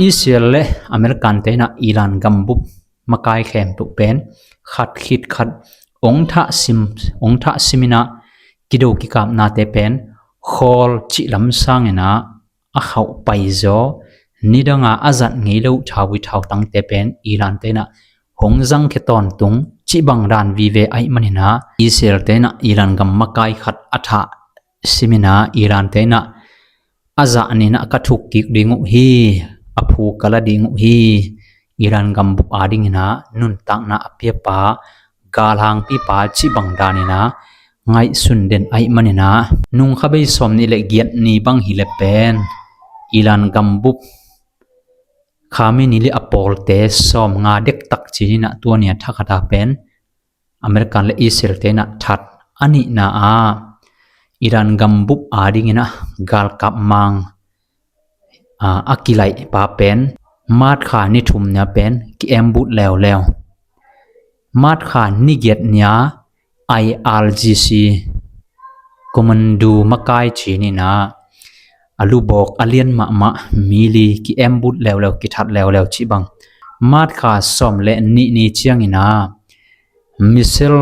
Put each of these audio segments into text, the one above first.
ອີສຣາເອລ ແລະ ອາເມລິກັນເຕນະ ອີຣານກຳບຸບມາກາຍແຄມໂຕເປັນ ຂັດຂີດຂັດ ອົງທະຊິມ ອົງທະຊິມິນະ ກິໂດກິກາບນາເຕເປັນ ໂຄລຈິລຳຊາງເນນະ ອາເຂົ້າໄປໂຈ ນິດະງາອາຈັດໄງໂລທາວີທາວຕັງເຕເປັນ ອີຣານເຕນະ ຫົງຈັງເຄຕອນຕຸງ ຈິບັງດານວີເວໄອມະເນນະ ອີສຣາເອລເຕນະ ອີຣານກຳມາກາຍຂັດ ອາທະ ຊິມິນາ ອີຣານເຕນະ ອາຈາເນນະ ກະທຸກກິກດີງຸຮີ ອະພູກະລະດີງຸຮີ ອີຣານກຳບຸບອາດິງເນນະ ນຸນຕັກນະ ອາເປຍປາ ກາລາງປີປາ ຈິບັງດາເນນະ ໄງຊຸນເດັນໄອມະເນນະ ນຸງຄະເບຍຊອມນີ ແລະ ກຽດນີບັງຮີ ແລະ ເປັນ ອີຣານກຳບຸບ ຄາເມນີ ແລະ ອາໂປລເຕ ຊອມງາເດັກຕັກຈີນນະ ຕົວເນຍທາຄະດາເປັນ ອາເມລິກັນ ແລະ ອີສຣາເອລເຕນະ ທັດ ອານິນາອາ ອີຣານກຳບຸບອາດິງເນນະ ກາລກັບມາງ ອາ ອາກິໄລປາເປັນ ມາດຄານິທຸມເນຍເປັນ ກິແອມບຸດແລ້ວແລ້ວ ມາດຄານິກຽດເນຍ ໄອອາລຈີຊີ ກອມມານໂດ ມາກາຍຈີເນນະ ອາລູບອກ ອາລຽນມະມະ ມີລີ ກິແອມບຸດແລ້ວແລ້ວ ກິທັດແລ້ວແລ້ວ ຈິບັງ ມາດຄາຊອມ ແລະ ນິນີຈຽງເນນະ ມິເຊລ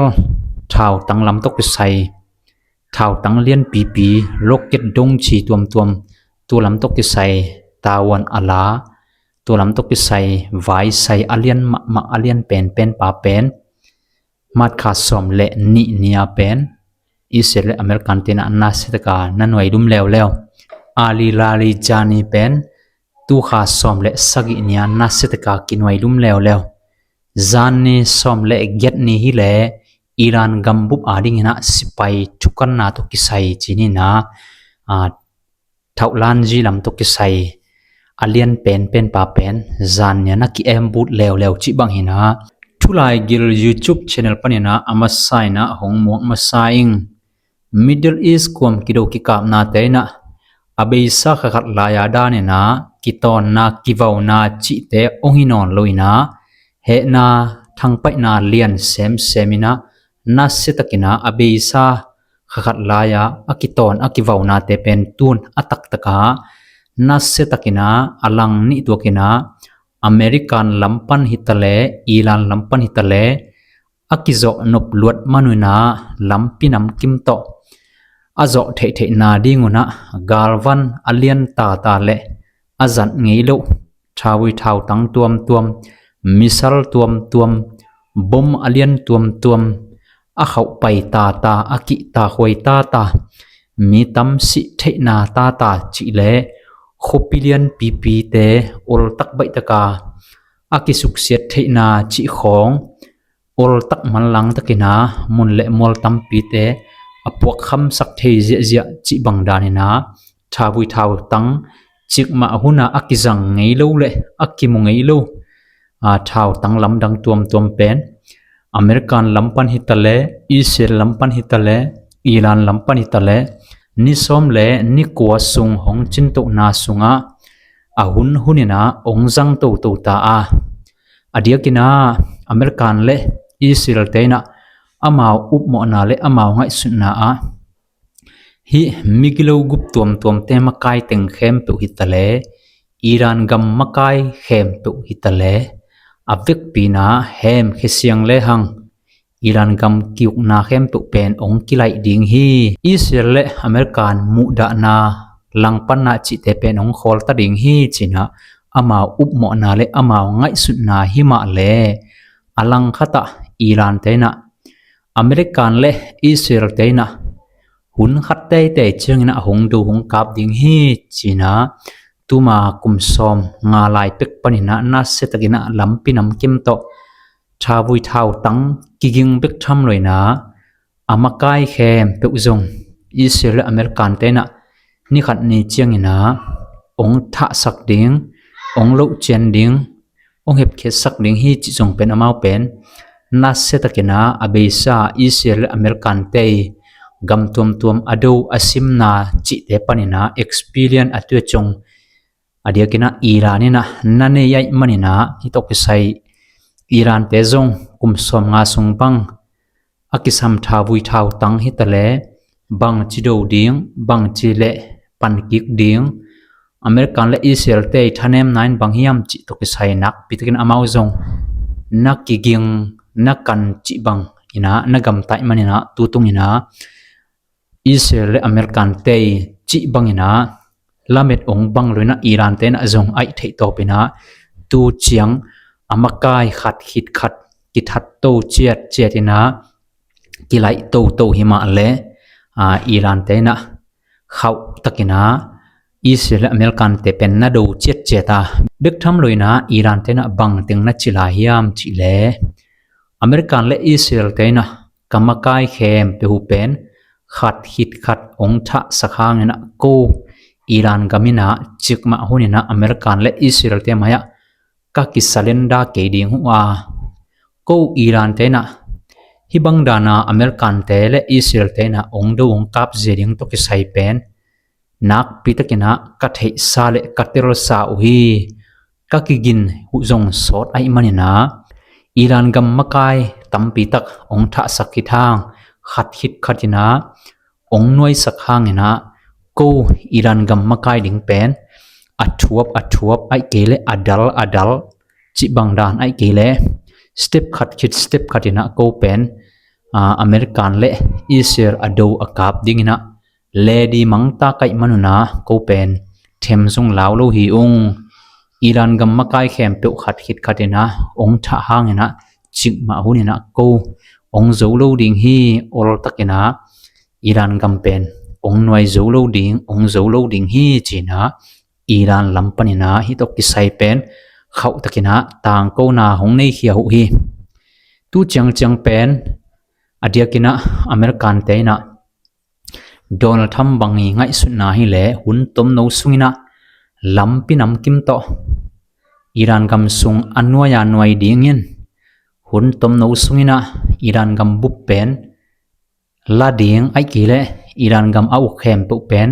ທາວຕັງລຳຕົກກິໄຊ ທາວຕັງລຽນປີປີ ໂລເກັດດົງຈີຕວມໆ ຕົວລຳຕົກກິໄຊ ຕາວອນອາລາ ຕົວລຳຕົກກິໄຊ ວາຍໄຊ ອາລຽນມະມະ ອາລຽນແປນແປນປາແປນ ມາດຄາຊອມ ແລະ ນິເນຍແປນ ອີສຣາເອລ ແລະ ອາເມລິກັນເຕນະ ນາເຊຕະກາ ນາໜ່ວຍລຸມແລ້ວແລ້ວ ອາລີລາລີຈານີແປນ ຕູຄາຊອມ ແລະ ຊາກິເນຍ ນາເຊຕະກາ ກິນໄວລຸມແລ້ວແລ້ວ ຈານນີຊອມ ແລະ ກຽດນີຮີແລ ອີຣານກຳບຸບອາດິງເນນະ ຊິໄປທຸກັນນາຕົກກິໄຊຈີເນນະ ອາ ເທົາລານຈີລຳຕົກກິໄຊ ອາລຽນແປນເປັນປາແປນ ຈານເນຍນະ ກິແອມບຸດແລ້ວແລ້ວ ຈິບັງເນນະ ທຸລາຍກິລ ຢູທູບ ແຊນແນລ ປະເນນະ ອາມາຊາຍນະ ຫົງມວກມາຊາອິງ ມິດເດິລອີສ ຄວາມກິໂດກິກາບນາເຕນະ ອາເບຊາ ຄະຂັດລາຍາດາເນນະ ກິຕອນນາ ກິເວົ້ານາ ຈິເຕ ອົງຮີນອນໂລຍນາ ເຮນາ ທັງໄປນາ ລຽນ ແຊມ ແຊມິນະ ນາເຊຕະກິນາ ອາເບຊາ ຄະຂັດລາຍາ ອາກິຕອນ ອາກິເວົ້ານາເຕເປັນ ຕູນ ອາຕັກຕະກາ ນາເຊຕະກິນາ ອາລັງນິຕົວກິນາ ອາເມລິກັນລຳປັນຮີຕະແລ ອີຣານລຳປັນຮີຕະແລ ອາກິເຈາະນົບລວດມະນຸຍນາ ລຳປີນຳກິມເຕາະ ອາເຈາະເທເທນາດີງຸນະ ກາລວັນ ອາລຽນຕາຕາ ແລະ ອາຈັດໄງໂລ ທາວີທາວຕັງຕວມຕວມ ມິຊາລຕວມຕວມ ບົມອາລຽນຕວມຕວມ ອາເຂົ້າໄປຕາຕາ ອາກິຕາຄວາຍຕາຕາ ມີຕຳຊິເທນາຕາຕາ ຈິແລ ໂຄປີລຽນປີປີເຕ ໂອລຕັກໄບຕະກາ ອາກິສຸກເສດເທນາຈິຂອງ ໂອລຕັກມັນລັງຕະກິນາ ມຸນແລະມົວລຕຳປີເຕ ອາປວກຄຳສັກເທເຈຍເຈຍ ຈິບັງດາເນນາ ທາວີທາວຕັງ ຈິກມະອາຫຸນາ ອາກິຈັງໄງໂລ ແລະ ອາກິມຸໄງໂລ ອາ ທາວຕັງລຳດັງຕວມຕວມແປນ ອາເມລິກັນລຳປັນຮີຕະແລ ອີເຊນລຳປັນຮີຕະແລ ອີຣານລຳປັນຮີຕະແລ ນິຊອມແລ ນິກົວຊຸງ ຫົງຈິນໂຕນາຊຸງອາ ອາຫຸນຫຸນເນນາ ອົງຈັງໂຕໂຕຕາອາ ອາດຽກິນາ ອາເມລິກັນ ແລະ ອີສຣາເອລເຕນະ ອາມາວອຸບເໝາະນາ ແລະ ອາມາວໄງສຸນນາອາ ຫິ ມິກິໂລກຸບຕວມຕວມເຕມະກາຍເຕັງແຄມເປວຫິຕະແລ ອີຣານກຳມະກາຍແຄມເປວຫິຕະແລ ອາເວັກປີນາແຮມເຄຊຽງແລຫັງ ອີຣານກຳກິວກນາແຄມເປວແປນອົງກິໄລດິງຮີ ອີສຣາເອລ ແລະ ອາເມລິກັນມຸດານາ ລັງປັນນາຈິເຕແປນອົງຄອລຕະດິງຮີຈີນາ ອາມາວອຸບເໝາະນາ ແລະ ອາມາວໄງສຸນນາຫິມະແລ ອາລັງຄະຕະ ອີຣານເຕນະ ອາເມລິກັນ ແລະ ອີສຣາເອລເຕນະ ຫຸນຂັດແຕ່ແຕ່ເຈີງນະ ຫົງດູຫົງກາບດິງຮີຈີນາ ຕຸມາກຸມຊອມ ງາລາຍເປັກປະນິນະ ນາເຊຕະກິນະ ລຳປີນຳກິມເຕາະ ທາວຸຍທາວຕັງ ກິກິງເປັກທຳລອຍນາ ອາມາກາຍແຄມເປັກຈົງ ອີສຣາເອລ ອາເມລິກັນເຕນະ ນິຂັດນີຈຽງນາ ອົງທະສັກດິງ ອົງໂລຈຽນດິງ ອົງເຫັບເຂດສັກດິງຮີຈິຈົງເປັນອາມາວເປັນ ນາເຊຕະກິນາ ອາເບຊາ ອີສຣາເອລ ອາເມລິກັນເຕ ກຳຕວມຕວມອາໂດອາຊິມນາ ຈິເຕປະນິນາ ເອັກສະປີຣຽນ ອາຕົວຈົງ ອາດຽກິນາ ອີຣານເນນະ ນາເນໄຍມະນິນາ ຮິໂຕະເຄໄຊ ອີຣານເຕຈົງ ກຸມຊອມງາຊຸງບັງ ອາກິສຳທາວຸຍທາວຕັງຮີຕະແລ ບັງຈິໂດດິງ ບັງຈິເລ ປັນກິກດິງ ອາເມລິກັນ ແລະ ອິດສະຣາເອລ ເຕຍ ຖະແນມນາຍ ບັງ ຫຍາມ ຈິ ຕົກ ໃສ່ ໜັກ ປິ ຕັກ ນະ ອາເມົາ ຈົ່ງ ນະ ກິກິງ ນະ ກັນ ຈິ ບັງ ອີ ນະ ນະ ກຳ ໄຕ ມາ ນີ້ ນະ ຕູ ຕຸງ ອີ ນະ ອິດສະຣາເອລ ແລະ ອາເມລິກັນ ເຕຍ ຈິ ບັງ ອີ ນະ ລະ ເມັດ ອົງ ບັງ ລຸຍ ນະ ອີຣານ ເຕຍ ນະ ຈົ່ງ ໄອ ເທ ໂຕ ເປ ນະ ຕູ ຈຽງ ອາ ມະ ກາຍ ຂັດ ຂີດ ຂັດ ກິ ຖັດ ໂຕ ຈຽດ ຈຽດ ອີ ນະ ກິ ໄລ ໂຕ ໂຕ ຫິ ມະ ແລ ອາ ອີຣານ ເຕຍ ນະ ເຂົ້າ ຕັກ ອີ ນະ ອິດສະຣາເອລ ອາເມລິກັນ ເຕຍ ເປັນ ນະ ໂດ ຈຽດ ຈຽດ ຕາ ເບັກ ທຳ ລຸຍ ນະ ອີຣານ ເຕຍ ນະ ບັງ ເຕັງ ນະ ຈິ ລາ ຫຍາມ ຈິ ແລ ອາເມລິກັນ ແລະ ອິດສະຣາເອລ ເຕຍ ນະ ກຳ ມະ ກາຍ ແຄມ ເປ ຫູ ເປັນ ຂັດ ຂີດ ຂັດ ອົງ ທະ ສະ ຄາງ ນະ ໂກ ອີຣານ ກຳ ມີ ນະ ຈິກ ມະ ຫູ ນີ້ ນະ ອາເມລິກັນ ແລະ ອິດສະຣາເອລ ເຕຍ ມາ ຍະ ກະ ກິ ສະ ເລັນ ດາ ເກ ດີ ຫູ ອາ ໂກ ອີຣານ ເຕຍ ນະ ຫິ ບັງ ດາ ນາ ອາເມລິກັນ ເຕຍ ແລະ ອິດສະຣາເອລ ເຕຍ ນະ ອົງ ໂດ ອົງ ກາບ ເຈ ດິງ ຕົກ ໃສ່ ເປັນ ໜັກ ປິ ຕັກ ນະ ກະ ເທ ຊາ ແລ ກະ ເຕ ຊາ ອູ ຮີ ກະ ກິ ກິນ ຫູ ຈົ່ງ ຊອດ ໄອ ມາ ນີ້ ນະ ອີຣານ ກຳ ມະ ກາຍ ຕຳ ປິ ຕັກ ອົງ ທະ ສັກ ຄີ ທາງ ຂັດ ຂີດ ຂັດ ນະ ອົງ ໜ່ວຍ ສັກ ຄາງ ນະ ໂກ ອີຣານ ກຳ ມະ ກາຍ ດິງ ເປັນ ອະ ທວບ ອະ ທວບ ໄອ ເກ ແລ ອະ ດັລ ອະ ດັລ ຈິ ບັງ ດານ ໄອ ເກ ແລ ສະເຕັບ ຂັດ ຂີດ ສະເຕັບ ຂັດ ນະ ໂກ ເປັນ ອາ ອາເມລິກັນ ແລະ ອິດສະຣາເອລ ອະ ໂດ ອະ ກາບ ດິງ ນະ ແລ ດີ ມັງ ຕາ ໄກ ມະ ນຸ ນະ ໂກ ເປັນ ເທັມ ຊຸງ ລາວ ໂລ ຮີ ອົງ ອີຣານ ກຳ ມະ ກາຍ ແຄມ ເປ ຂັດ ຂີດ ຂັດ ນະ ອົງ ທະ ຫາງ ນະ ຈິກ ມະ ຫູ ນີ້ ນະ ໂກ ອົງ ໂຈ ໂລ ດິງ ຮີ ອົລ ຕັກ ນະ ອີຣານ ກຳ ເປັນ ອົງ ໜ່ວຍ ໂຈ ໂລ ດິງ ອົງ ໂຈ ໂລ ດິງ ຮີ ຈີ ນະ ອີຣານ ລຳ ປະ ນີ້ ນະ ຫິ ຕົກ ກິ ໃສ່ ເປັນ ເຂົ້າ ຕັກ ນະ ຕາງ ໂກ ນາ ຫົງ ເນ ເຄຍ ຫູ ຮີ ຕູ ຈຽງ ຈຽງ ເປັນ ອາ ດຽ ກິ ນະ ອາເມລິກັນ ເຕຍ ນະ ໂດນັລ ທຣຳ ບັງ ງີ ໄງ ສຸດ ນາ ຮີ ແລ ຫຸນ ຕົມ ໂນ ຊຸງ ນະ ລຳ ປິ ນຳ ກິມ ໂຕ ອີຣານ ກຳ ຊຸງ ອະ ໜ່ວຍ ອາ ໜ່ວຍ ດີ ງ ຍິນ ຫຸນ ຕົມ ໂນ ຊຸງ ນະ ອີຣານ ກຳ ບຸບ ເປັນ ລາ ດິງ ໄອ ເກ ແລ ອີຣານ ກຳ ອາ ອຸ ແຄມ ໂຕ ເປັນ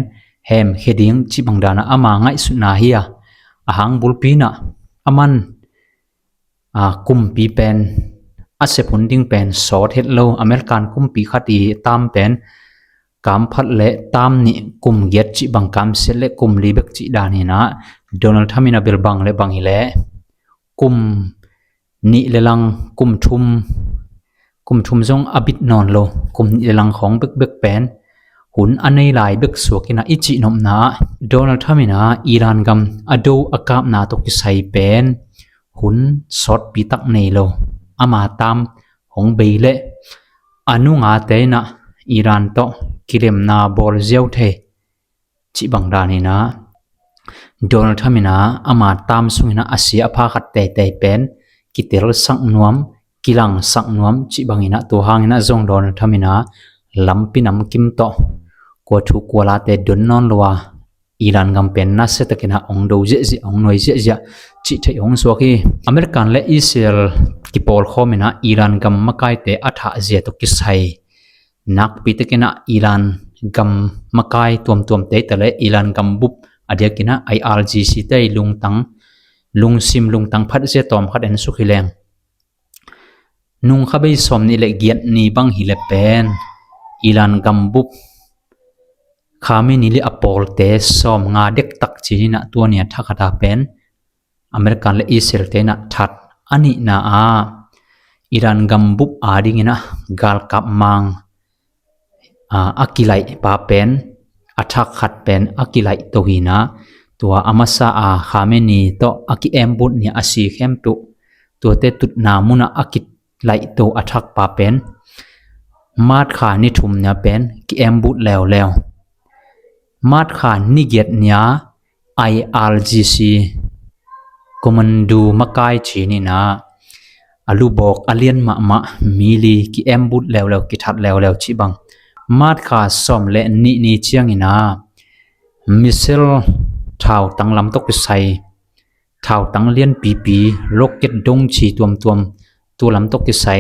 ແຮມ ເຄ ດິງ ຈິ ບັງ ດານ ອາ ມາ ໄງ ສຸດ ນາ ເຮຍ ອາ ຫາງ ບຸລ ປີ ນະ ອາ ມັນ ອາ ກຸມ ປີ ເປັນ ອາ ເຊ ພຸນ ດິງ ເປັນ ຊອ ເທັດ ໂລ ອາເມລິກັນ ກຸມ ປີ ຄະ ຕີ ຕາມ ເປັນ ກາມ ພັດ ແລະ ຕາມ ນິ ກຸມ ເຢັດ ຈິ ບັງ ກາມ ເຊັດ ແລະ ກຸມ ລີ ເບັກ ຈິ ດາ ນີ ນະ ໂດນັລ ທຣຳ ນະ ເບລ ບັງ ແລະ ບັງ ອີ ແລ ກຸມ ນິ ແລ ລັງ ກຸມ ທຸມ ກຸມ ທຸມ ຈົ່ງ ອາ ບິດ ນອນ ໂລ ກຸມ ນິ ແລ ລັງ ຂອງ ເບັກ ເບັກ ເປັນ ຫຸນ ອາ ເນ ລາຍ ເບັກ ຊວກ ນະ ອີ ຈິ ນົມ ນະ ໂດນັລ ທຣຳ ນະ ອີຣານ ກຳ ອາ ໂດ ອາ ກາບ ນາ ຕົກ ໃສ່ ເປັນ ຫຸນ ຊອດ ປີ ຕັກ ເນ ໂລ ອາ ມາ ຕາມ ຫົງ ເບ ແລະ ອະ ນຸ ງາ ເຕ ນະ ອີຣານ ໂຕ ກິເລັມ ນາ ບໍລ ເຊວ ເທ ຈິ ບັງ ດາ ນີ ນະ ໂດນັລ ທຣຳ ນະ ອາ ມາ ຕາມ ຊຸງ ນະ ອາ ເຊຍ ອາ ພາ ຂັດ ເຕ ເຕ ເປັນ ກິ ເຕລ ສັກ ນວມ ກິ ລັງ ສັກ ນວມ ຈິ ບັງ ນະ ໂຕ ຫາງ ນະ ຈົ່ງ ໂດນັລ ທຣຳ ນະ ລຳ ປິ ນຳ ກິມ ໂຕ ກົວ ທຸ ກົວ ລາ ເຕ ດົນ ນອນ ໂລ ອາ ອີຣານ ກຳ ເປັນ ນະ ເຊ ຕັກ ນະ ອົງ ໂດ ເຈ ເຈ ອົງ ໜ່ວຍ ເຈ ເຈ ຈິ ເທ ອົງ ຊວກ ຮີ ອາເມລິກັນ ແລະ ອິດສະຣາເອລ ກິ ໂປລ ຄໍ ມ ນະ ອີຣານ ກຳ ມະ ກາຍ ເຕ ອະ ທະ ເຈ ຕົກ ກິ ໃສ່ ໜັກ ປິ ຕະ ກິ ນະ ອີຣານ ກຳ ມະ ກາຍ ຕົວມໆ ເຕ ຕະ ແລະ ອີຣານ ກຳ ບຸບ ອາ ດຽ ກິ ນະ ໄອ ອາລ ຈີ ຊີ ເຕ ລຸງ ຕັງ ລຸງ ຊິມ ລຸງ ຕັງ ພັດ ເຊ ຕອມ ຄັດ ແອນ ສຸ ຄີ ແລງ ນຸງ ຄາ ເບ ຊອມ ນີ ແລະ ກຽດ ນີ ບັງ ຮີ ແລະ ເປັນ ອີຣານ ກຳ ບຸບ ຄາ ເມ ນີ ແລະ ອະ ໂປລ ເຕ ຊອມ ງາ ເດັກ ຕັກ ຈີ ນີ ນະ ຕົວ ເນຍ ທາ ຄາ ຕາ ເປັນ ອາເມລິກັນ ແລະ ອິດສະຣາເອລ ເຕ ນະ ທັດ ອາ ນິ ນາ ອາ ອີຣານ ກຳ ບຸບ ອາ ດິ ງ ນະ ກາລ ກັບ ມາງ ອາ ອາ ກິໄລ ປາ ເປັນ ອະ ທາ ຄັດ ເປັນ ອາ ກິໄລ ໂຕ ຮີ ນະ ຕົວ ອາ ມາ ຊາ ອາ ຄາ ເມ ນີ ໂຕ ອາ ກິ ແອມ ບຸດ ເນຍ ອາ ຊີ ແຄມ ຕຸ ຕົວ ເຕ ຕຸດ ນາ ມຸນະ ອາ ກິໄລ ໂຕ ອະ ທາ ປາ ເປັນ ມາດ ຄາ ນິ ທຸມ ເນຍ ເປັນ ກິ ແອມ ບຸດ ແລ້ວ ແລ້ວ ມາດ ຄາ ນິ ກຽດ ເນຍ ໄອ ອາລ ຈີ ຊີ ໂກ ມັນ ດູ ມະ ກາຍ ຈີ ນີ ນະ ອາ ລູ ບອກ ອາ ລຽນ ມະ ມະ ມີ ລີ ກິ ແອມ ບຸດ ແລ້ວ ແລ້ວ ກິ ທັດ ແລ້ວ ແລ້ວ ຈິ ບັງ ມາດ ຄາ ຊອມ ແລະ ນິ ນີ ຈຽງ ນີ ນະ ມິ ເຊລ ທາວ ຕັງ ລຳ ຕົກ ໃສ່ ທາວ ຕັງ ລຽນ ປີ ປີ ໂລເກັດ ດົງ ຈີ ຕົວມໆ ຕົວ ລຳ ຕົກ ໃສ່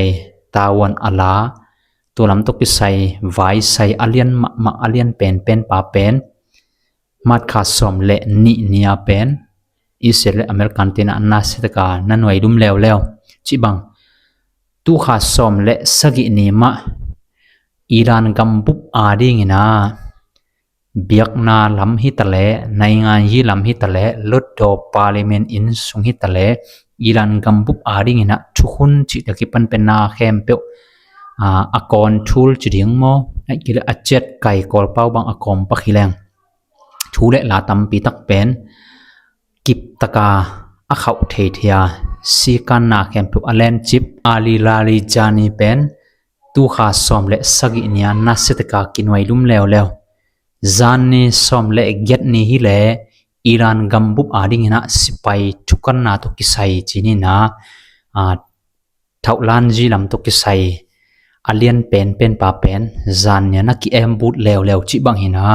ຕາ ວັນ ອາ ລາ ຕົວ ລຳ ຕົກ ໃສ່ ວາຍ ໃສ່ ອາ ລຽນ ມະ ມະ ອາ ລຽນ ເປັນ ເປັນ ປາ ເປັນ ມາດ ຄາ ຊອມ ແລະ ນິ ເນຍ ເປັນ ອິດສະຣາເອລ ອາເມລິກັນ ເຕ ນະ ນາ ເຊ ຕະ ກາ ນະ ໜ່ວຍ ລຸມ ແລ້ວ ແລ້ວ ຈິ ບັງ ຕຸ ຄາ ຊອມ ແລະ ສະກິ ເນ ມະ ອີຣານ ກຳ ບຸບ ອາ ດີ ງ ນະ ບຽກໜ້າລຳຮີຕະແລ, ນາຍງານຢີລຳຮີຕະແລ, ລົດດໍປາລິເມັນອິນຊຸງຮີຕະແລ, ອີຣານກຳບຸບອາດິງຫີນະ ທຸກຄົນຈິດຕະກິປັນເປັນໜ້າແຄມເປວ ອາ ອາກອນທູລຈິດິງມໍ ອາເຈັດໄກ່ກອລເປົາບັງອາກອມປະຄີແລງ ທູແລະລາຕຳປີຕັກແປນ ກິບຕະກາ ອາເຂົາເທເທຍ ຊີການນາແຄມເປວ ອາແລນຈິບ ອາລີລາລີຈານີແປນ ຕູຄາຊອມ ແລະ ສະກິເນຍ ນາເຊຕະກາ ກິນໄວລຸມແລ້ວແລ້ວ ຈານນີຊອມ ແລະ ເກັດນີຮີແລ ອີຣານກຳບຸບອາດິງຫີນະ ຊິໄປທຸກັນນາໂຕກິໄຊຈີນີນາ ອາ ເທົາລານຈີລຳໂຕກິໄຊ ອາລຽນແປນ ເປັນປາແປນ ຈານເນຍນະກິແອມບູດແລ້ວແລ້ວ ຈິບັງຫີນາ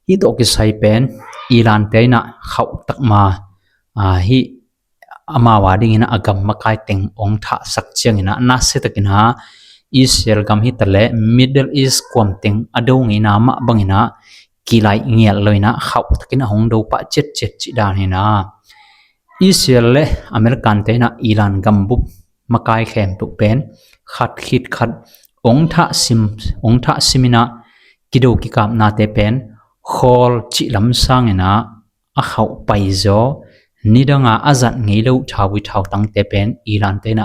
ຮີໂຕກິໄຊແປນ ອີຣານເຕຍນະ ເຂົາຕັກມາ ອາ ຮີ ອາມາວາດິງຫີນະ ອາກຳມະກາຍເຕັງ ອົງທະສັກຈຽງຫີນະ ນາເຊຕະກິນາ ອີເຊລກຳຮີຕະແລ ມິດເດິລອີສກວມເຕັງ ອາໂດງຫີນາ ມະບັງຫີນາ ກິໄລງຽດເລີຍນະ ເຂົາຕະກິນາ ຫົງໂດປະເຈັດເຈັດຈິດານຫີນາ ອີເຊລແລ ອາເມລິກັນເຕຍນະ ອີຣານກຳບຸບ ມະກາຍແຄມຕຸເປັນ ຂັດຂີດຂັດ ອົງທະຊິມ ອົງທະຊິມິນະ ກິໂດກິກາບນາເຕເປັນ ຄອລຈິລຳຊາງເອນາ ອາເຂົາໄປໂຈ ນິດາງາອາຈັດເງໂລ ທາວິທາວຕັງເຕເປັນ ອີຣານເຕນະ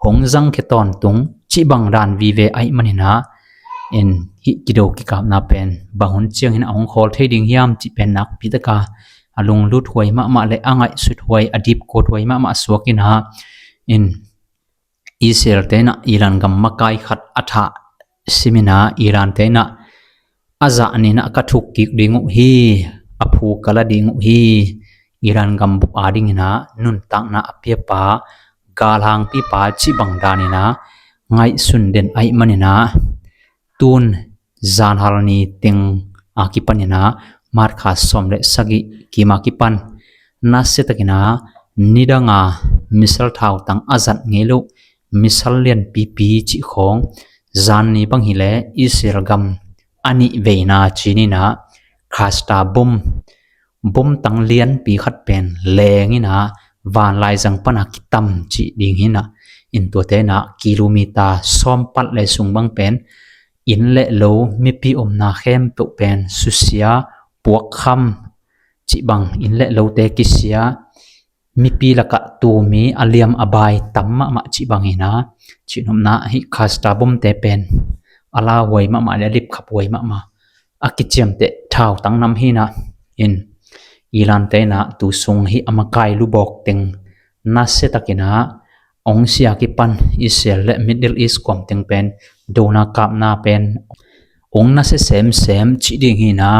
ຫົງຈັງເຄຕອນຕຸງ ຈິບັງດານວີເວໄອມັນເອນາ ເອັນ ຫິກິໂດກິກາບນາເປັນ ບາງຫົນຈຽງເຫັນອາຫົງຄອລເທດິງຮຽມ ຈິເປັນນັກປິຕະກາ ອາລຸງລຸດຫວຍມະມະ ແລະ ອາໄງສຸດຫວຍ ອະດິບໂກດຫວຍມະມະ ສວກເອນາ ເອັນ ອີເຊລເຕນະ ອີຣານກຳມະກາຍຂັດ ອະທະຊິມິນາ ອີຣານເຕນະ ອາຈານີນະ ກະທຸກກິກດີງຸຮີ ອະພູກະລະດີງຸຮີ ອີຣານກຳບຸບອາດິງນາ ນຸນຕັກນາອະເປຍປາ ກາລາງປີປາ ຈິບັງດານີນາ ໄງສຸນເດັນໄອມັນນີນາ ຕູນ ຈານຮາລະນີເຕັງ ອາກິປັນເນນາ ມາດຄາຊອມ ແລະ ສະກິ ກິມາກິປັນ ນາເຊຕະກິນາ ນິດາງາ ມິຊາລທາວຕັງ ອາຈັດເງໂລ ມິຊາລລຽນປີປີ ຈິຂອງ ຈານນີບັງຮີແລ ອີເຊລກຳ ອານິເວນາ ຈີນີນາ ຄາສຕາບົມ ບົມຕັງລຽນປີຂັດແປນ ແລງນີນາ ວານລາຍຈັງປະນາກິຕຳ ຈິດີງຮີນາ ອິນຕົວເຕນາ ກິໂລມີຕາ ຊອມປັດ ແລະ ຊຸງບັງແປນ ອິນ ແລະ ໂລ ມີປີອົມນາແຄມໂຕະແປນ ສຸເຊຍ ປວກຄຳ ຈິບັງ ອິນ ແລະ ໂລເຕກິເຊຍ ມີປີລະກະຕູມີ ອາລຽມ ອາບາຍ ຕຳມະມະ ຈິບັງຮີນາ ຈິນົມນາ ຫິຄາສຕາບົມເຕແປນ ອາລາຫວຍມະມະ ແລະ ລິບຂັບຫວຍມະມະ ອາກິຈຽມເຕ ທາວຕັງນຳຮີນາ ອິນ ອີຣານເຕນາ ຕູຊຸງຫິ ອາມະກາຍ ລຸບອກເຕັງ ນາເຊຕະກິນາ ອົງເຊຍກິປັນ ອີເຊລ ແລະ ມິດເດິລອີສກວມເຕັງແປນ ໂດນາກາບນາແປນ ອົງນາເຊແຊມແຊມ ຈິດີງຮີນາ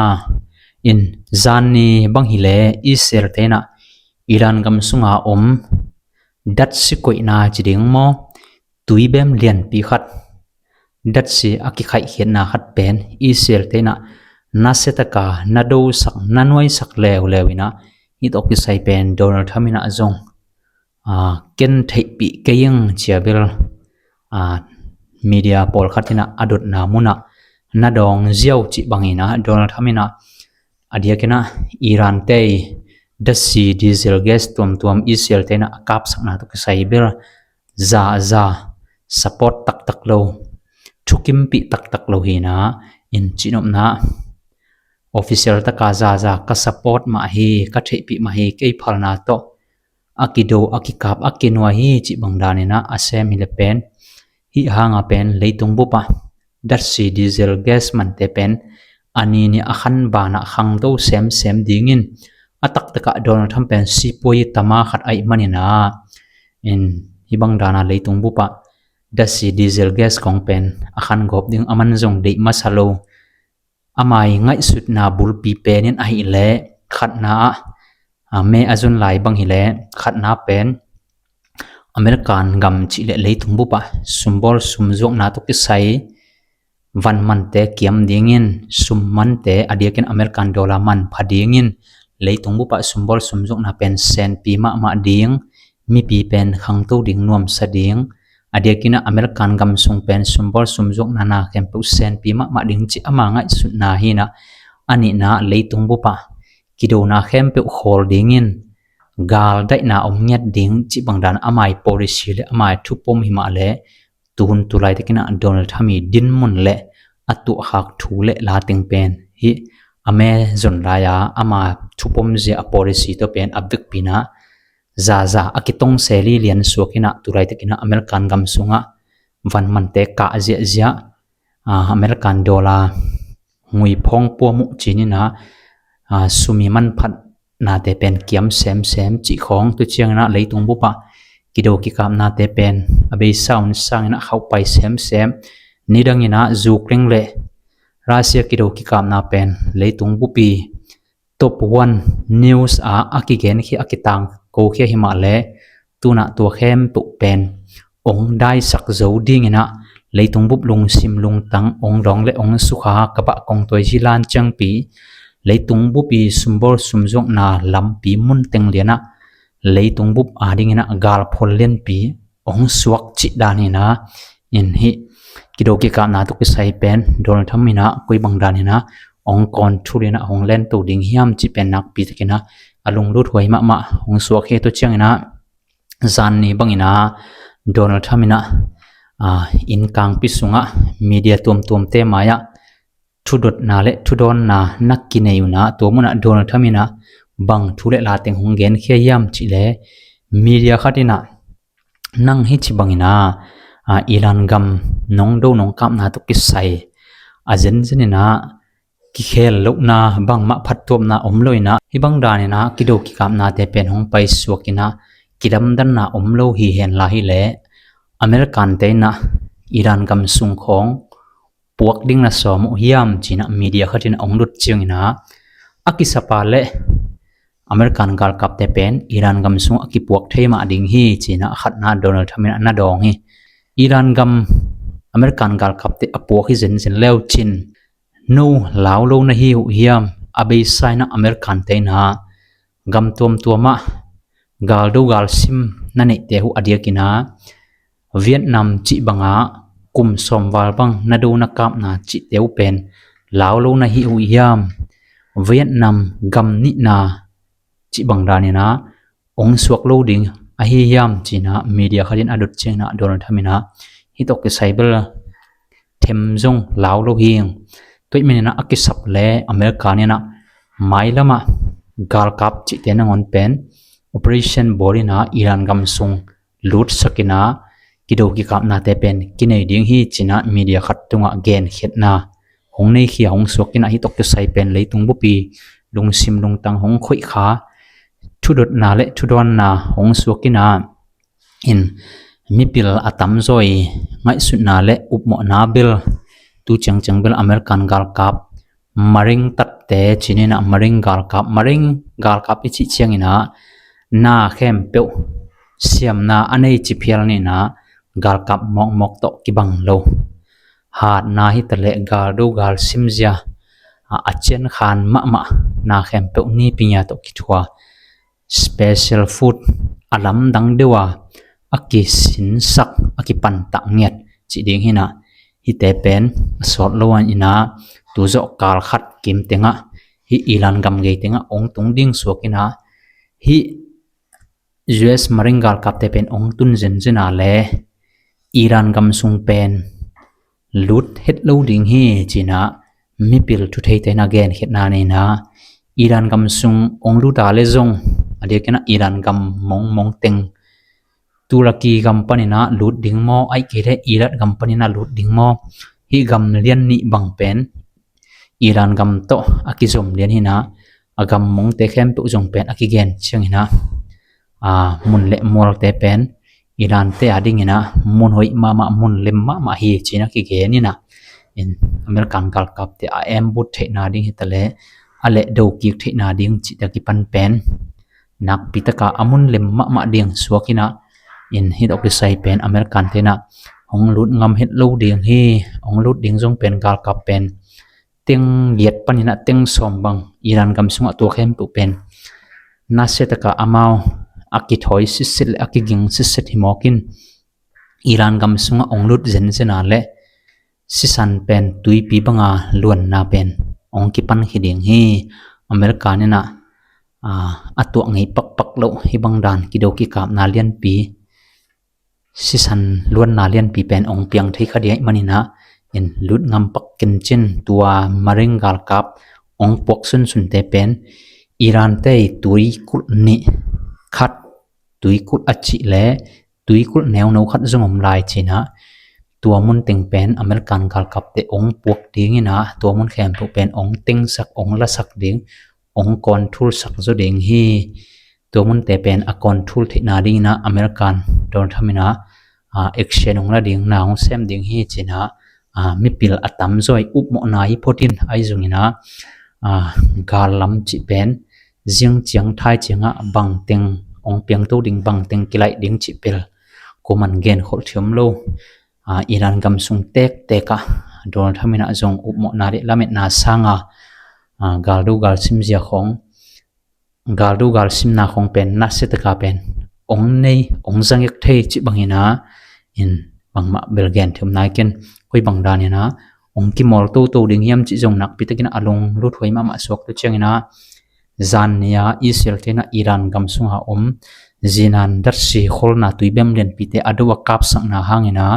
ອິນ ຈານນີບັງຮີແລ ອີເຊລເຕນາ ອີຣານກຳຊຸງອາອົມ ດັດຊິໂກຍນາ ຈິດີງມໍ ຕຸຍແບມລຽນປີຂັດ ດັດຊິອາກິໄຄເຂດນາຂັດແປນ ອີເຊລເຕນາ ນາເຊຕະກາ ນາໂດສັກ ນານວຍສັກແລ້ວແລ້ວວິນາ ຮີໂຕກິໄຊແປນ ໂດນັລທຳມິນາ ຈົ່ງ ອາ ເກັນໄທປີເກຍງ ເຈຍເບລ ອາ ມີເດຍໂປລຄັດທິນະ ອະດຸດນາມຸນະ ນາດອງຈຽວ ຈິບັງຮີນາ ໂດນັລທຳມິນາ ອາດຽກະນະ ອີຣານເຕ ດັດຊີ ດີເຊລເກສ ຕວມໆ ອີເຊລເຕນະ ອາກາບສັກນາ ໂຕກິໄຊເບລ ຈາ ຈາ ສະປອດ ຕັກ ຕັກ ໂລ ທຸກິມປິ ຕັກ ຕັກ ໂລ ຮີນາ ອິນ ຈິນົມນາ ອອຟຟິເຊລ ຕະກາ ຈາ ຈາ ກະສະປອດ ມະ ຮີ ກະເທປິ ມະ ຮີ ເກຍພັລນາ ໂຕ ອາກິໂດ ອາກິກາບ ອາກິນວາ ຮີ ຈິບັງດານີນາ ອາແຊມ ຮີ ແລະ ແປນ ຫິຫາງາ ແປນ ເລຍຕຸງບຸປະ ດັດຊີ ດີເຊລເກສ ມັນເຕແປນ ອານີນີ ອາຄັນບານະ ຄັງໂຕ ແຊມ ແຊມດີງິນ ອາຕັກຕະກະ ໂດນັລທຳແປນ ຊີປວຍຕະມາ ຂັດໄອມັນນີນາ ເອັນ ຫິບັງດານາ ເລຍຕຸງບຸປະ ດັດຊີ ດີເຊລເກສ ຂອງແປນ ອາຄັນກອບດຶງ ອາມັນຈົ່ງເດມາຊາໂລ ອາມາຍໄງສຸດນາບຸລປີແປນິນອາຫິແລ ຂັດນາ ອາ ເມອາຈຸນລາຍບັງຫິແລ ຂັດນາແປນ ອາເມລິການກຳຈິແລະ ເລຍຕຸງບຸປະ ຊຸມບອລຊຸມຈວກນາໂຕກິໄຊ ວັນມັນແຕກຽມດີງິນ ຊຸມມັນແຕອາດຽກິນອາເມລິການໂດລາມັນພະດີງິນ ເລຍຕຸງບຸປະ ຊຸມບອລຊຸມຈວກນາແປນ ແຊນປີມະມະດີງ ມີປີແປນ ຄັງໂຕດິງນວມສະດິງ ອາເດຍກິນອາເມລິກັນກຳຊຸງແປນ ຊຸມບອລຊຸມຈົກນານາແຄມເປີວແຊນປີມະມະດິງຈິອາມາງາຍສຸນນາຮີນາ ອານິນາເລຍຕຸງບຸປະ ກິໂດນາແຄມເປີວໂຄລດີງິນ ກາລໄດນາອົງງຽດດິງຈິບັງດານອາມາຍໂປລິຊີແລະອາມາຍທຸປົມຫິມະແລ ຕູນຕຸໄລຕະກິນາໂດນັລທຳມີດິນມຸນແລະອາຕຸຮາກທູແລະລາເຕັງແປນ ຫິ ອາແມ່ຈົນລາຍອາ ອາມາທຸປົມເສຍອາ policy ຕົວເປັນອາເວກປີນາ ຈາຈາອາກິຕົງເສລີລຽນສວກກິນາ ຕຸໄລຕະກິນາ ອາເມລິກັນກຳສຸງອາ ວັນມັນເຕກະເຈຍເຈຍ ອາ ອາເມລິກັນໂດລາ ງຸຍພອງປົວມຸຈີນນີ້ນາ ອາ ສຸມີມັນພັດນາແຕ່ເປັນກຽມແຊມແຊມຈິຂອງຕຸຈຽງນາ ໄລຕຸງບຸບອາ ກິໂດກິກາບນາແຕ່ເປັນ ອາເບຊາວນສ້າງນາ ເຂົ້າໄປແຊມແຊມ ນີ້ດັງນີ້ນາ ຢູເຄຣນເລ ຣາເຊຍ ກິໂດກິກາບນາເປັນ ໄລຕຸງບຸບປີ ຕົບວັນ ນິວສ໌ອາ ອາກິແກນເຄ ອາກິຕາງໂກເຄຫິມະແລ ຕຸນະຕົວແຄມຕຸເປັນ ອົງໄດ້ສັກໂຈດີງນາ ໄລຕຸງບຸບລຸງຊິມລຸງຕັງ ອົງດອງ ແລະ ອົງສຸຂາ ກະບະກົງຕົວຍຈີລານຈຽງປີ ໄລຕຸງບຸບປີ ຊຸມບົລຊຸມຈົກນາ ລຳປີມຸນເຕັງລຽນາ ໄລຕຸງບຸບອາດິງນາ ກາລພົນລຽນປີ ອົງສວກຈິດານີນາ ອິນຫິ ກິໂດກິກາບນາ ຕຸກກິໄຊເປັນ ໂດນັລທຳມິນາ ກຸຍບັງດານີນາ ອົງກອນທູລຽນາ ຫົງແລນໂຕດິງຫຽມຈິເປັນນັກປີຕະກິນາ ອາລຸງລຸດຫວຍມະມະ ຫົງສວກເຄໂຕຈຽງນາ ຈານນີບັງອີນາ ໂດນັລທຳມິນາ ອາ ອິນກາງປິດສຸງອາ ມີເດຍຕົວມໆເຕມາຍາ ທຸດົດນາ ແລະ ທຸດອນນາ ນັກກິເນຢູ່ນາ ຕົວມຸນາ ໂດນັລທຳມິນາ ບັງທຸ ແລະ ລາເຕັງຫົງແກນເຄຫຽມຈິແລ ມີເດຍຄະດິນາ ນັງຫິຈິບັງອີນາ ອາ ອີລານກຳ ນົງໂດນົງກາບນາ ຕຸກກິໄຊ ອາເຈນເຈນນາ ກິເຄລລຸກນາ ບັງມະພັດຕົວມນາ ອົມໂລຍນາ ຫິບັງດານີນາ ກິໂດກິກາບນາ ແຕ່ເປັນຫົງໄປສວກກິນາ ກິດຳດັນນາ ອົມໂລຫີແຮນລາຫິແລ ອາເມລິກັນເຕນາ ອີລານກຳສຸງຂອງ ປວກດິງນາຊໍມຸຫຍາມຈີນາ ມີເດຍຄະດິນອົງລຸດຈຽງນາ ອາກິສະປາແລະ ອາເມລິກັນກາລກັບແຕ່ເປັນ ອີລານກຳສຸງອາກິປວກເທມາດິງຮີຈີນາ ຂັດນາໂດນັລທຳມິນາ ນາດອງຮີ ອີລານກຳ ອາເມລິກັນກາລກັບແຕ່ອາປວກຮີເຊັນເຊັນແລ້ວຈີນ ໂນລາວໂລນະຮີຫຸຫຍາມ ອາເບຊາຍນາ ອາເມລິກັນເຕນາ ກຳຕົວມຕົວມະ ກາລດູກາລຊິມ ນະເນເຕຫຸອາເດຍກິນາ ຫວຽດນາມຈິບັງອາ ກຸມຊອມວາລບັງ ນະດູນະກາບນາ ຈິເຕວເປັນ ລາວໂລນະຫິຫຸຫຍາມ ຫວຽດນາມ ກຳນິນາ ຈິບັງດານີນາ ອົງສວກໂລດິງ ອະຫິຫຍາມຈີນາ ມີເດຍຄະດິນອະດຸດເຈງນາ ໂດນັລທຳມິນາ ຮິຕົກກິໄຊເບລ ເທັມຈົງ ລາວໂລຫິງ ຕົວເມນາ ອາກິສັບແລ ອາເມລິກາເນນາ ມາຍລະມາ ກາລກັບຈິເຕນະງອນເປັນ ໂອເປເຣຊັນໂບລີນາ ອີລານກຳສຸງ ລຸດສະກິນາ ກິໂດກິກາບນາແຕ່ເປັນ ກິເນດິງຮີຈີນາ ມີເດຍຄັດຕຸງອາແກນເຂດນາ ຫົງເນເຄຍ ຫົງສວກກິນາ ຮິຕົກກິໄຊເປັນ ໄລຕຸງບຸປີ ລຸງຊິມ ລຸງຕັງ ຫົງຄຸຍຄາ ທຸດົດນາ ແລະ ທຸດອນນາ ຫົງສວກກິນາ ເຫັນ ມີປິລອາຕຳຈອຍ ໄງສຸດນາ ແລະ ອຸບເໝາະນາເບລ ຕູຈຽງຈຽງເບລ ອາເມລິກັນກາລກັບ ມະເຮັງຕັດແຕຈີເນນາ ມະເຮັງກາລກັບ ມະເຮັງກາລກັບ ອິຈິຈຽງອີນາ ນາແຄມເປວ ສຽມນາ ອະເນຈິເພຍລເນນາ ກາລກັບ ໝອກໝອກເຕາະກິບັງໂລ ຫາດນາຮິຕະແລະ ກາລດູກາລຊິມເຈຍ ອາ ອາຈຽນຄານມະມະ ນາແຄມເປວ ນີປິຍາເຕາະກິທົວ ສະເປເຊຍລຟູດ ອາລຳດັງເດວາ ອາກິສິນສັກ ອາກິປັນຕະງຽດ ຈິເດງຮີນາ ຮິແຕເປັນ ສອດໂລອັນອີນາ ຕູເຈາະກາລຂັດກິມເຕັງອາ ຮິອີລານກຳເກເຕັງອາ ອົງຕຸງດິງສວກກິນາ ຮິຢູເອັສມະເຮັງກາລກັບແຕ່ເປັນ ອົງຕຸນເຊັນເຊັນອາແລ ອີລານກຳຊຸງເປັນ ລຸດເຮັດໂລດິງຮີຈີນາ ມິປິລທຸເທຍເຕນາແກນເຂດນາເນນາ ອີລານກຳຊຸງອົງລຸຕາເລຈົງ ອາເດກະນະ ອີລານກຳມົງມົງເຕັງ ຕຸລະກີກຳປະນິນາ ລຸດດິງມໍ ໄອເກເດ ອີລັດກຳປະນິນາ ລຸດດິງມໍ ຮີກຳລຽນນິບັງເປັນ ອີລານກຳໂຕ ອາກິສົມລຽນຮີນາ ອາກຳມົງເຕແຄມຕຸຈົງເປັນ ອາກິແກນຊຽງຮີນາ ອາ ມຸນເລມອລເຕເປັນ ອີລານເຕອາດິງຮີນາ ມຸນໂຫຍມະມະ ມຸນເລມມະມະ ຮີຈີນາ ອາກິແກນນີນາ ເອັນ ອາເມລິກັນກາລກັບເຕອາແອມບຸດເທນາດິງຮີຕະເລ ອາເລໂດກິກເທນາດິງຈິຕະກິປັນເປັນ ນັກປິຕະກາອາມຸນເລັມມະມະດິງສວກຮີນາ ເອັນ ຮີດອອກດິໄຊເປັນ ອາເມລິກັນເຕນາ ອົງລຸດງຳເຮັດໂລດິງຮີ ອົງລຸດດິງຊົງເປັນ ກາລກັບເປັນ ເຕັງຢຽດປະນິນະ ເຕັງຊອມບັງ ອີລານກຳຊຸງອະຕົວແຄມຕຸເປັນ ນາເຊຕະກາອາມາວ ອາກິຖອຍຊິດເຊັດ ແລະ ອາກິກິງຊິດເຊັດ ຮີມໍກິນ ອີລານກຳຊຸງອະ ອົງລຸດເຊັນເຊັນອາ ແລະ ຊິຊັນເປັນ ຕຸຍປີບັງອາ ລວນນາເປັນ ອົງກິປັນຄີເດັງຮີ ອາເມລິກາເນນາ ອາ ອາຕົວະໄງປັກປັກໂລ ຮີບັງດານ ກິໂດກິກາບນາລຽນປີ ຊິຊັນລວນນາລຽນປີເປັນ ອົງປຽງເທຄະເດຍມະນີນາ ເອັນ ລຸດງຳປັກກິນຈິນ ຕົວມະເຮັງກາລກັບ ອງປວກຊຸນຊຸນເຕເປັນ ອີຣານເຕ ຕຸຍກຸດນິຄັດ ຕຸຍກຸດອາຈິ ແລະ ຕຸຍກຸດແນວໂນຄັດ ຈົງອມລາຍຈີນະ. ຕົວມຸນເຕັງເປັນ ອາເມລິກັນການກັບເຕ ອງປວກດິງນະ. ຕົວມຸນແຄມໂຕເປັນ ອງເຕັງສັກ ອງລະສັກດິງ ອງກອນທູລສັກໂຈເດັງຮີ. ຕົວມຸນເຕເປັນ ອາກອນທູລເທນາດິງນະ ອາເມລິກັນ ໂດນທຳນະ. ອາ ເອັກເຊນອງລະດິງ ນາອງແຊມດິງຮີຈີນະ. ອາ ມິປິລອາຕຳຈອຍ ອຸບເມາະນາຍໂພຕິນ ໄອຈຸງນະ. ອາ ກາລຳຈິເປັນ ຈຽງຈຽງ ທາຍຈຽງອະ ບັງເຕັງ ອອງປຽງໂຕດິງ ບັງເຕັງກິໄລດິງຈິເປັນ ໂກມັນເກນໂຄດທຽມໂລ. ອາ ອີຣານກຳຊຸງແຕກແຕກອະ ໂດນທຳນະ ຈົງອຸບເມາະນາເດ ລະເມັດນາຊາງອາ. ອາ ກາລດູກາລຊິມເຈຍຂອງ ກາລດູກາລຊິມນາຂອງເປັນ ນາເສຕະກາເປັນ ອອງເນ ອອງຈະເງກເທ ຈິບັງເຮນາ. ອິນ ບັງມະເບລເກນ ເທີມນາຍເກນ ຄຸຍບັງດານເຮນາ. ອອງກິມອລໂຕໂຕ ດິງຮຽມ ຈິຈົງນັກ ປີຕະກິນອາລົງ ລຸດຫວຍມະມະສວກ ຕຸຈຽງເຮນາ. ຈານເນຍ ອີເຊລເຕນະ ອີຣານກຳຊຸງຫາອົມ ຈີນານດັດຊີ ໂຄລນາ ຕຸຍແບມລຽນປີເຕ ອາໂດວະກາບສັກນາ ຫາງເຮນາ.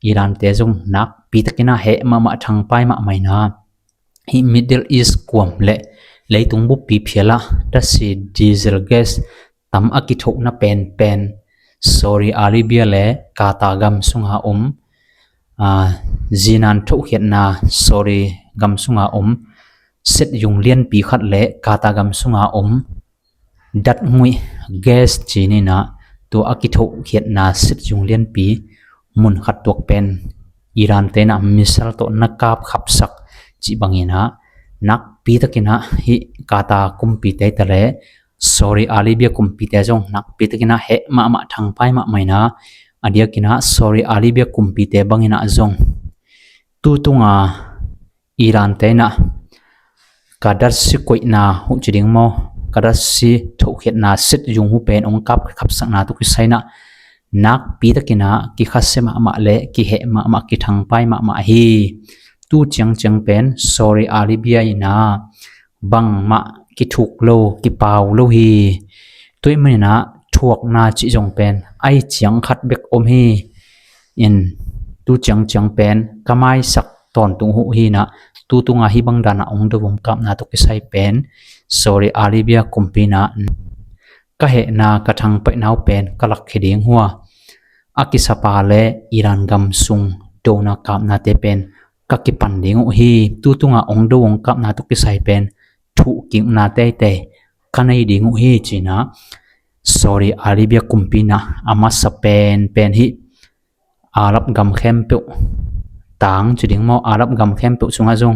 ອີຣານເຕຈົງນັກ ປີຕະກິນອາ ເຮມະມະ ທັງປາຍມະໄມນາ. ຮີ ມິດເດິລອີສກວມ ແລະ ໄລຕຸງບຸບປີເພຍລະ ດັດຊີ ດີເຊລເກສ ຕຳອາກິໂທນະແປນແປນ ໂຊດີອາເຣເບຍ ແລະ ກາຕາກຳຊຸງຫາອົມ. ອາ ຈີນານໂທຂຽດນາ ໂຊດີກຳຊຸງຫາອົມ ເຊັດຍຸງລຽນປີຂັດ ແລະ ກາຕາກຳຊຸງຫາອົມ ດັດງຸຍເກສຈີນີນະ. ຕົວອາກິໂທຂຽດນາ ເຊັດຍຸງລຽນປີ ມຸນຂັດຕົວເປັນ ອີຣານເຕນະ ມິສເຊລໂຕນະກາບຂັບສັກ ຈິບັງເຮນາ. ນັກປີຕະກິນະ ຮີ ກາຕາກຸມປີເຕຕະແລ ໂຊດີອາເຣເບຍກຸມປີເຕຈົງ ນັກປີຕະກິນະ ເຮມະມະ ທັງປາຍມະໄມນາ. ອາດຽກິນະ ໂຊດີອາເຣເບຍກຸມປີເຕບັງເຮນາຈົງ ຕູຕຸງອາ ອີຣານເຕນະ ກາດັດຊິກຸຍນາ ຫູຈິດິງມໍ ກາດັດຊິໂທຂຽດນາ ເຊັດຍຸງຫູເປັນ ອົງກັບຂັບສັກນາ ຕຸກິໄຊນະ. ນັກປີຕະກິນະ ກິຄາເຊມະມະ ແລະ ກິເຮມະມະ ກິທັງປາຍມະມະຮີ. ຕູຈຽງຈຽງເປັນ ໂຊດີອາເຣເບຍນາ ບັງມະ ກິທຸກໂລ ກິປາວໂລຮີ. ຕຸຍມະນະ ຖວກນາຈິຈົງເປັນ ໄອຈຽງຂັດເບັກອົມຮີ. ອິນ ຕູຈຽງຈຽງເປັນ ກະມາຍສັກ ຕອນຕຸງຫູຮີນະ. ຕູຕຸງອາ ຮີບັງດານະ ອົງໂດວົງກັບນາ ຕຸກິໄຊເປັນ ໂຊດີອາເຣເບຍກຸມປີນະ. ກະເຮນາ ກະທັງປະນາວເປັນ ກະລັກເຄດີງຫົວ ອາກິສະປາ ແລະ ອີຣານກຳຊຸງ ໂດນາກາບນາເຕເປັນ ກະກິປັນດີງຫູຮີ. ຕູຕຸງອາ ອົງໂດວົງກັບນາ ຕຸກິໄຊເປັນ ທຸກິງນາເຕເຕ ກະໄນດີງຫູຮີຈີນະ. ໂຊດີອາເຣເບຍກຸມປີນະ ອາມາສະເປັນເປັນຮີ ອາຣັບກຳແຄມເປວ ຕາງ ຈະດິງມໍ ອາຣັບກຳແຄມເປວ ຊຸງອາຈົງ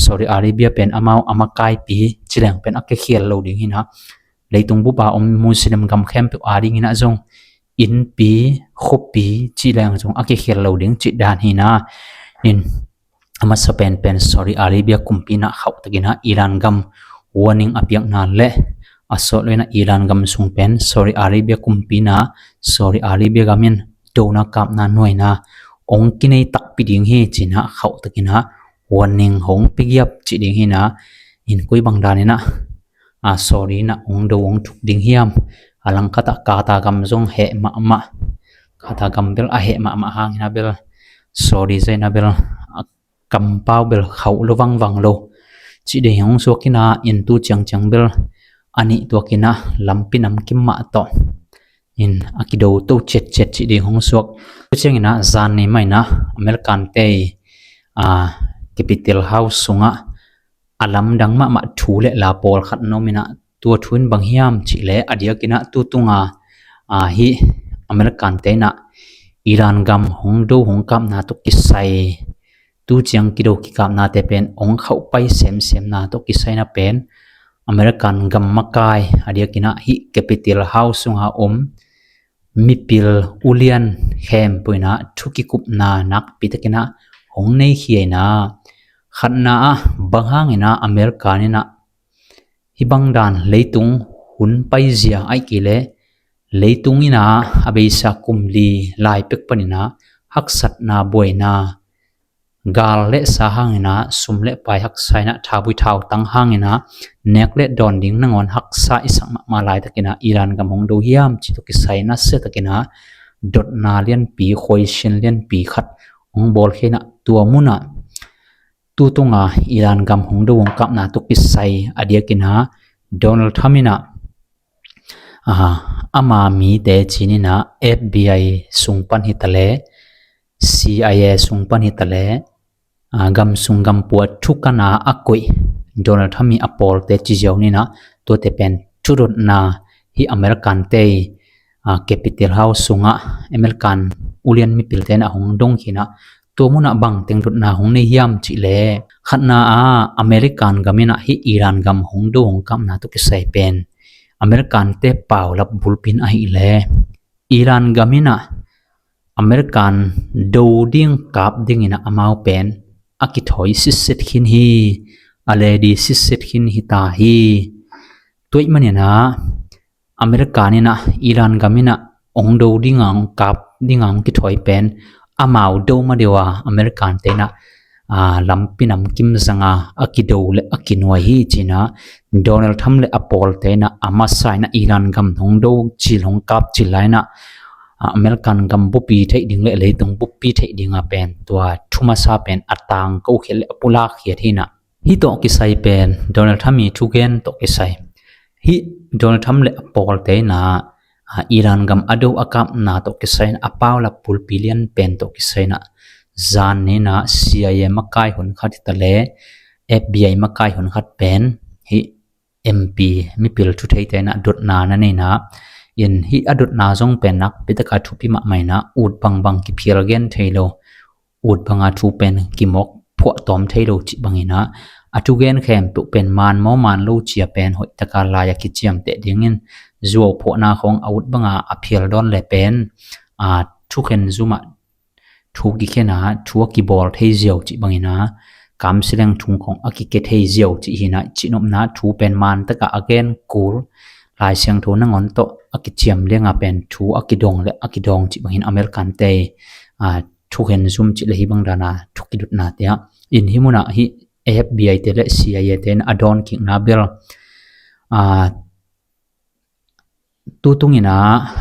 ໂຊດີອາເຣເບຍເປັນ ອາມາວ ອາມາກາຍປີ ຈິແລງເປັນ ອາເກຄຽນໂລດິງຮີນະ. ໄລຕຸງບຸບາອົມ ມຸສລິມກຳແຄມເປວ ອາດິງຮີນະຈົງ ອິນປີ ໂຄປີ ຈິແລງຈົງ ອາເກຄຽນໂລດິງຈິດານຮີນະ. ອິນ ອາມາສະເປັນເປັນ ໂຊດີອາເຣເບຍກຸມປີນະ ເຂົ້າຕະກິນະ ອີຣານກຳ ວໍນິງອາປຽກນາ ແລະ ອາໂຊເລນະ ອີຣານກຳຊຸງເປັນ ໂຊດີອາເຣເບຍກຸມປີນະ ໂຊດີອາເຣເບຍກຳມິນ ໂດນາກາບນາໜ່ວຍນາ ອົງກິໄນຕັກປີດິງຮີຈີນະ ເຂົ້າຕະກິນະ ວໍນິງຫົງປິກຍັບຈິດິງຮີນະ. ອິນກຸຍບັງດານເນນະ ອາ ໂຊດີນະ ອົງໂດອົງທຸກດິງຮຽມ ອາລັງຄະຕະ ກາຕາກຳຈົງເຮມະມະ ກາຕາກຳເບລ ອາ ເຮມະມະ ຫາງນະເບລ ໂຊດີໄຊນະເບລ ອາ ກຳປາວເບລ ເຂົາລະວັງວັງໂລ ຈິເດຫົງຊວກກິນາ ອິນຕູຈຽງຈຽງເບລ ອານິຕົວກິນາ ລຳປິນຳກິມມະໂຕ ອິນ ອາກິໂດໂຕເຈັດເຈັດ ຈິເດຫົງຊວກ ເຈງນະ ຈານນີ້ໄມນະ ອາເມລິກັນເຕ ອາ ແຄປິຕອລເຮົາສ໌ ສຸງອະ ອາລຳດັງມະມະ ທູ ແລະ ລາໂປລ ຂັດໂນມິນະ ຕົວທຶນບັງຮຽມ ຈິແລ ອາດຽກິນະ ຕູຕຸງອາ ອາ ຮີ ອາເມລິກັນເຕນະ ອີຣານກຳ ຫົງໂດ ຫົງກຳນາ ຕຸກກິໄຊ ຕູຈຽງກິໂດກິກາບນາ ແຕ່ເປັນ ອົງເຂົ້າໄປເສມເສມນາ ຕຸກກິໄຊນະເປັນ ອາເມລິກັນກຳມະກາຍ ອາດຽກິນະ ຮີ ແຄປິຕອລເຮົາສ໌ ສຸງຫາອົມ ມິປິລ ອຸລຽນ ແຄມປຸຍນະ ທຸກິກຸບນາ ນັກປິຕະກິນະ ຫົງເນເຄຍນາ ຂັດນາອະ ບັງຫາງນາ ອາເມລິການນະ ຮີບັງດານ ເລຕຸງ ຮຸນໄປເຈຍ ໄອກິເລ ເລຕຸງນາ ອາເບຊາກຸມລີ ລາຍເປັກປະນິນາ ຮັກສັດນາ ບວຍນາ ກາລ ແລະ ສາຫາງນາ ຊຸມ ແລະ ປາຍຮັກຊາຍນະ ທາບຸຍທາວ ຕັງຫາງນາ ແນກ ແລະ ດອນດິງ ນະງອນ ຮັກສາ ອິສັກມະ ມາລາຍຕະກິນາ ອີຣານກຳຫົງໂດຮຽມ ຈິຕຸກິໄຊນະ ເຊຕະກິນາ ດົດນາລຽນປີ ໂຄຍເຊນລຽນປີ ຂັດ ອົງບອລເຄນະ ຕົວມຸນະ ທຸຕຸງອາ ອີຣານກຳຫົງດູຫົງກັບນາຕຸກກິດໄຊ ອາດຽກກິນຫາ ໂດນັລ ທຣຳ ນີ້ນະ ອາ ອາມາມີແຕ່ຈີນນີ້ນະ ເອັຟບີໄອ ຊຸງປັນຮີຕະແລ ຊີໄອເອ ຊຸງປັນຮີຕະແລ ອາ ກຳຊຸງກຳປົວທຸກກະນາອາກຸຍ ໂດນັລ ທຣຳ ມີອາປອລແຕ່ຈີຢຽວນີ້ນະ ຕົວແຕ່ແປນທຸດົດນາ ຮີອາເມລິກັນເຕ ອາ ແກປິເຕລເຮົາຊຸງອາ ອາເມລິກັນອູລຽນມີປິລເຕນະ ຫົງດົງຄີນະ ຕົວມຸນະບັງເຕັງດຸດນາຫົງໃນຫຽມຈິແລ ຂັດນາອາ ອາເມລິກັນກຳມິນະ ຮີອີຣານກຳຫົງດູຫົງກັບນາຕຸກກິດໄຊເປັນ ອາເມລິກັນເຕປາວລັບບຸລປິນອາຫິແລ ອີຣານກຳມິນະ ອາເມລິກັນໂດດິງກາບດິງອິນະອາມາວເປັນ ອາກິຖອຍຊິດເຊັດຄີນຮີ ອາເລດີຊິດເຊັດຄີນຮີຕາຮີ ຕົວອີກມານີ້ນະ ອາເມລິການີ້ນະ ອີຣານກຳມິນະ ອົງໂດດິງອາ ອົງກາບດິງອາ ອົງກິຖອຍເປັນ ອາມາວໂດມາເດວາ ອາເມລິກັນເຕນະ ອາ ລຳປິນອຳກິມສັງອາ ອາກິໂດ ແລະ ອາກິນວຍຮີຈີນະ ໂດນັລ ທຣຳ ແລະ ອາປອລເຕນະ ອາມາຊາຍນະ ອີຣານກຳຫົງໂດຈີນຫົງກາບຈີນລາຍນະ ອາ ອາເມລິກັນກຳບຸບປີໄທດິງ ແລະ ເລຕົງບຸບປີໄທດິງອາເປັນ ຕົວທຸມາຊາເປັນ ອາຕາງເກົາເຂດ ແລະ ອາປຸລາເຂດຮີນະ ຮີໂຕະກິໄຊເປັນ ໂດນັລ ທຣຳ ມີທຸເກນໂຕະກິໄຊ ຮີໂດນັລ ທຣຳ ແລະ ອາປອລເຕນະ ອາ ອີຣານກຳອາໂດອາກັບນາໂຕະກິໄຊນະ ອາປາວລັບປຸລປີລຽນເປັນໂຕະກິໄຊນະ ຈານນີ້ນະ ຊີໄອເອ ມາກາຍຫົນຂັດທິຕະແລ ເອັຟບີໄອ ມາກາຍຫົນຂັດເປັນ ຮີເອັມປີ ມີປິລທຸໄທເຕນະ ດົດນານະນີ້ນະ ເອັນ ຮີອາດົດນາຊົງເປັນນັກ ປິຕະກາທຸປິມະໄມນະ ອູດບັງບັງກິເພຍລະເກນໄທໂລ ອູດບັງອາທູເປັນກິໝອກ ພວກຕອມໄທໂລຈິບັງອີນະ ອາທູເກນແຄມຕຸເປັນມານມໍມານໂລເຈຍເປັນ ຫົຍຕະກາລາຍາກິຈຽມເຕະດິງອິນ ຈວວພວກນາຂອງອາວຸດບັງອາອາເພຍລະດອນແລເປັນ ອາທູເຄນຊູມະ ທູກິເຄນາ ທູອາກິບອລໄທຈຽວຈິບັງອີນະ ກາມສະແດງທຸງຂອງອາກິເກໄທຈຽວຈິຮີນະ ຈິນົບນາທູເປັນມານຕະກະອາເກນກູລ ລາຍຊຽງໂທນະງອນໂຕອາກິຈຽມລຽງອາເປັນ ທູອາກິດອງ ແລະ ອາກິດອງຈິບັງຮີນ ອາເມລິກັນເຕ ອາ ທຸກເຫັນຊຸມຈິລະຮີບັງດານາ ທຸກກິດຸດນາເຕຍ ອິນຮີມຸນະ ຮີເອັຟບີໄອເຕ ແລະ ຊີໄອເອເຕນະ ອາດອນກິກນາເບລ ອາ ຕູຕຸງອີນາ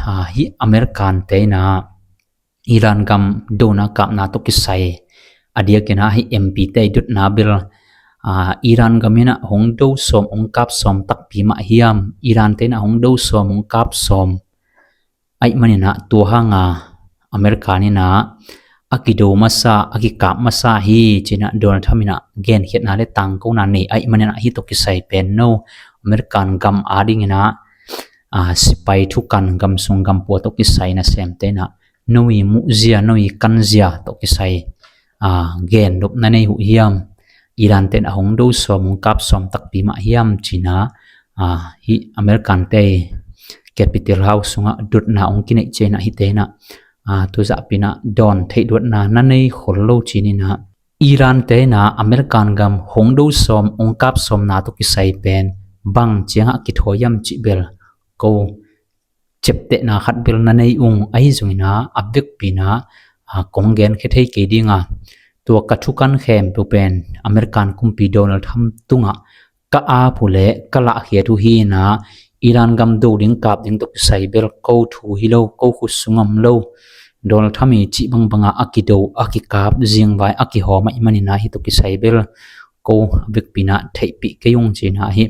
ອາ ຮີອາເມລິກັນເຕນະ ອີຣານກຳໂດນາກາບນາໂຕະກິໄຊ ອາເດຍເກນາ ຮີເອັມປີເຕດຸດນາເບລ ອາ ອີຣານກຳມີນະ ຫົງໂດຊອມ ອົງກາບຊອມ ຕັກປີມະຫຽມ ອີຣານເຕນະ ຫົງໂດຊອມ ອົງກາບຊອມ ໄອມະນິນະ ຕົວຫາງາ ອາເມລິການີ້ນະ ອາກິໂດມາຊາ ອາກິກາບມາຊາຮີ ຈີນະ ໂດນັລ ທຣຳ ມີນະ ແກນເຂດນາ ແລະ ຕັງເກົານາເນ ໄອມະນິນະ ຮີໂຕະກິໄຊ ເປັນໂນ ອາເມລິກັນກຳອາດິງນະ ອາ ຊິໄປທຸກັນ ກຳຊຸງກຳປົວໂຕະກິໄຊນະ ແຊມເຕນະ ໂນອີມຸເຈຍ ໂນອີກັນເຈຍ ໂຕະກິໄຊ ອາ ແກນລົບນະເນຫຸຫຽມ ອີຣານເຕນະ ຫົງໂດຊອມ ຫົງກາບຊອມ ຕັກປີມະຫຽມ ຈີນະ ອາ ຮີອາເມລິກັນເຕ ແກປິເຕລເຮົາຊຸງອະ ດຸດນາອົງກິເນເຈນະ ຮີເຕນະ ອາ ຕຸຈະປິນະ ດອນເທດວດນາ ນະເນໂຄໂລຈີນີນະ ອີຣານເຕນະ ອາເມລິກັນກຳ ຫົງໂດຊອມ ອົງກາບຊອມ ນາໂຕະກິໄຊ ເປັນ ບັງຈຽງອະ ກິໂທຢຳຈິເບລ ໂກ ເຈັບເຕະນາຄັດເບລນະເນອຸງ ໄອຈຸງນາ ອາເບກປີນາ ອາ ກົງແກນເຄເທເກດີງາ ຕົວກະທຸກັນແຄມໂຕເປັນ ອາເມລິກັນກຸມປີ ໂດນັລ ທຣຳ ຕຸງອະ ກະອາຜູ້ແລ ກະລະເຄທຸຮີນາ ອີຣານກຳໂດດິງກາບດິງໂຕະກິໄຊເບລ ເກົາທູຮີໂລ ເກົາຄຸດສຸງອມໂລ ໂດນັລ ທຣຳ ມີຈິບັງບັງອາ ອາກິໂດ ອາກິກາບ ຈິງວາຍ ອາກິຫອມ ໄອມະນິນາ ຮີໂຕະກິໄຊເບລ ໂກ ອາເບກປີນາ ເທປິເກຍຸງຈີນາ ຮີ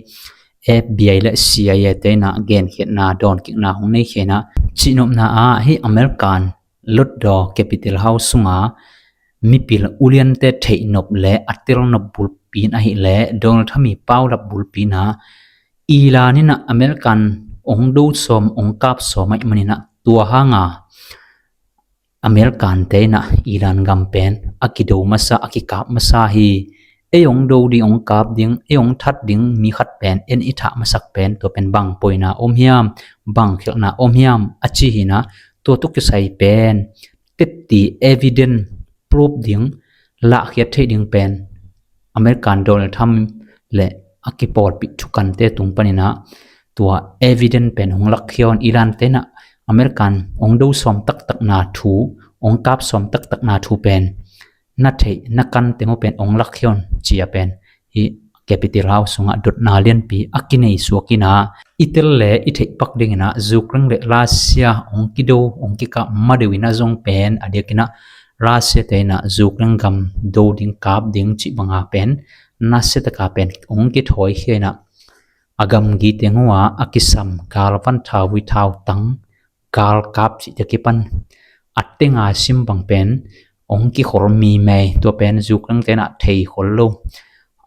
ເອັຟບີໄອ ແລະ ຊີໄອເອເຕນະ ແກນເຂດນາ ດອນກິກນາ ຫົງເນເຂນາ ຈິນົບນາອາ ຮີອາເມລິກັນ ລົດດໍ ແກປິເຕລເຮົາຊຸງອາ ມີປິລອຸລຽນເຕເທນົບ ແລະ ອາເຕລນົບບຸລປີນາ ຮີ ແລະ ໂດນັລ ທຣຳ ມີປາວລັບບຸລປີນາ ອີລານິນະ ອາເມລິກັນ ອົງດູຊອມ ອົງກາບຊອມ ໄອມະນິນະ ຕົວຫາງາ ອາເມລິກັນເຕນະ ອີຣານກຳເປັນ ອາກິໂດມາຊາ ອາກິກາບມາຊາຮີ ເອອົງໂດດີ ອົງກາບດິງ ເອອົງທັດດິງ ມີຄັດເປັນ ເອັນອິທະມາສັກເປັນ ຕົວເປັນບັງປົຍນາອົມຫຽມ ບັງເຂກນາອົມຫຽມ ອາຈິຮີນະ ຕົວຕຸກກິໄຊເປັນ ເຕັດຕີ ເອວິເດັນ ປຣູບດິງ ລະຂຽດເທດິງເປັນ ອາເມລິກັນ ໂດນັລ ທຣຳ ແລະ ອາກິປອລ ປິທຸກັນເຕຕຸງປານິນະ ຕົວເອວິເດັນເປັນ ຫົງລັກຂຽວ ອີຣານເຕນະ ອາເມລິກັນ ອົງໂດຊອມ ຕັກຕັກນາທູ ອົງກາບຊອມ ຕັກຕັກນາທູເປັນ ນະເທ ນະກັນເຕໂມເປັນ ອົງລັກຂຽວ ເຈຍເປັນ ອີ ແກປິເຕລເຮົາຊຸງອະ ດຸດນາລຽນປີ ອາກິເນ ຊວກິນາ ອີເຕລ ແລ ອີເທ ປັກເດງນະ ຢູເຄຣນ ແລະ ລາເຊຍ ອົງກິໂດ ອົງກິກະ ມາເດວິນະ ຈົງເປັນ ອາເດຍກິນະ Russia te na Ukraine gam do ding kap ding chi banga pen, Russia taka pen ong ki thoi khia na, a gam gi te ngua a kisam galvan thau wi thau tang gal kap chi te kipan, a te nga sim bang pen ong ki khol mi mai, tua pen Ukraine te na thei khol lo.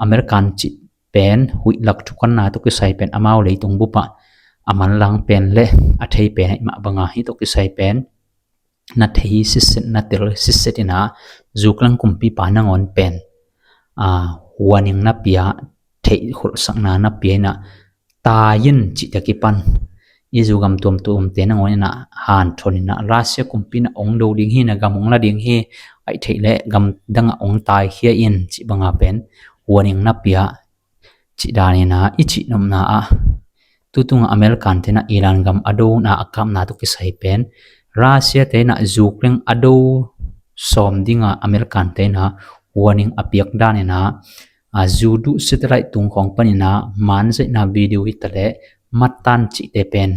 American chi pen hui lak thukan na to kisai pen amau leitung bupa a man lang pen le a thei pen ai ma banga hi to kisai pen na thei siset na tel siset ina, Ukraine kumpipa nangon pen a warning na pia, thei khol sak na na pia na, ta yin chi te kipan Ukraine gam tuam tuam te nangon ina han thon ina, Russia kumpi na ong do ding hi na, gam ong la ding hi, ai thei le gam danga ong tai khia in chi banga pen warning na pia chi dan ina i chi nom na a. Tutung American te na Iran gam a do na a kap na to kisai pen, Russia te na Ukraine a do som dinga American te na warning a piak dan ina, a zu du satellite tung khong pan ina man zai na video hi ta le matan chi te pen,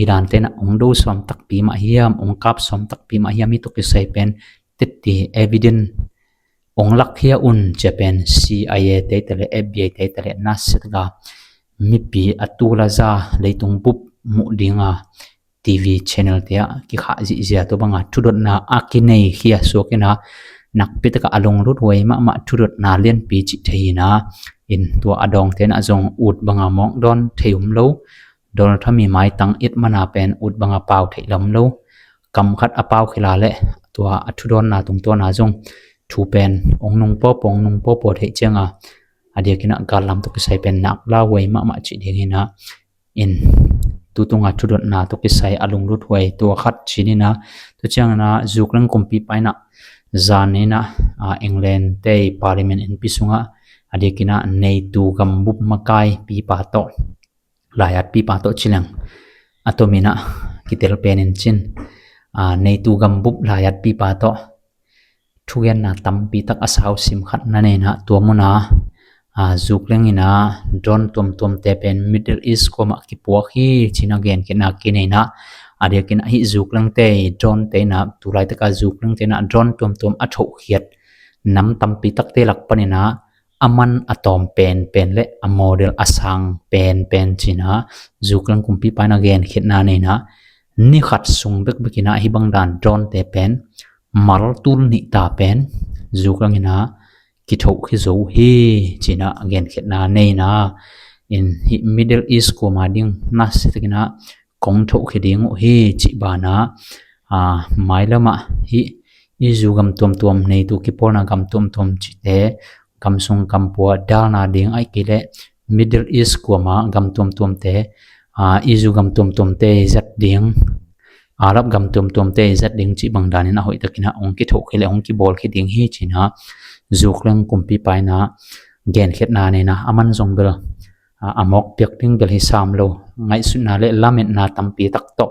Iran te na ong do som tak pi ma hiam, ong kap som tak pi ma hiam hi to kisai pen, te ti evidence ong lak khia un chi pen C I A te te le F B I te te le na set ga mipi a tu la za leitung bup mu dinga T V channel te a ki kha zi zia to banga thudot na a ki nei khia suak ina, nak pi taka a long lut wai ma ma thudot na lian pi chi thei na, in tua a dong te na zong ut banga mok don thei um lo, dol tha mi mai tang it mana pen ut banga pau thei lam lo. Kam khat a pau khila le tua a thudon na tung to na zong thu pen ong nung po po ong nung po po thei chianga, a dia kina gal lam to kisai pen nak la wai ma ma chi ding ina, in tutung a thudot na to kisai a long lut wai tua khat chi ni na, to chiang na Ukraine kumpipa ina zan ni na, a England te parliament in pi sunga, a dia kina NATO gam bup makai pipa to, layat pipa to chi leng, a to mina ki tel pen in chin, a NATO gam bup layat pipa to thugen na tampi tak a sau sim khat na nei na tua muna, a Ukraine ina drone tuam tuam te pen Middle East koma ki puak hi chi na gen kina ki nei na, a dia kina hi Ukraine te drone te na tulai taka Ukraine te na drone tuam tuam a tho khiat nam tampi tak te lak pan ina, a man a tom pen pen le a model a sang pen pen chi na Ukraine kumpipa na gen khit na nei na, ni khat sung bek bek ina hi bang dan drone te pen mal tul ni ta pen Ukraine ina ki tho khi zo hi chi na gen khit na nei na, in hi Middle East koma ding na se kina kong tho khi ding u hi chi bana, a mai lama hi EU gam tuam tuam NATO ki pol na gam tuam tuam chi te, gam sung gam pua dal na ding ai ki le Middle East koma gam tuam tuam te, a EU gam tuam tuam te zat ding, Arab gam tuam tuam te zat ding chi bang dan ina hoi takina ong ki tho khi le ong ki bol khi ding hi chi na Ukraine kumpipa ina gen khit na nei na a man zong bel a mok piak ding bel hi sam lo, ngai sut na le lamet na tampi tak to,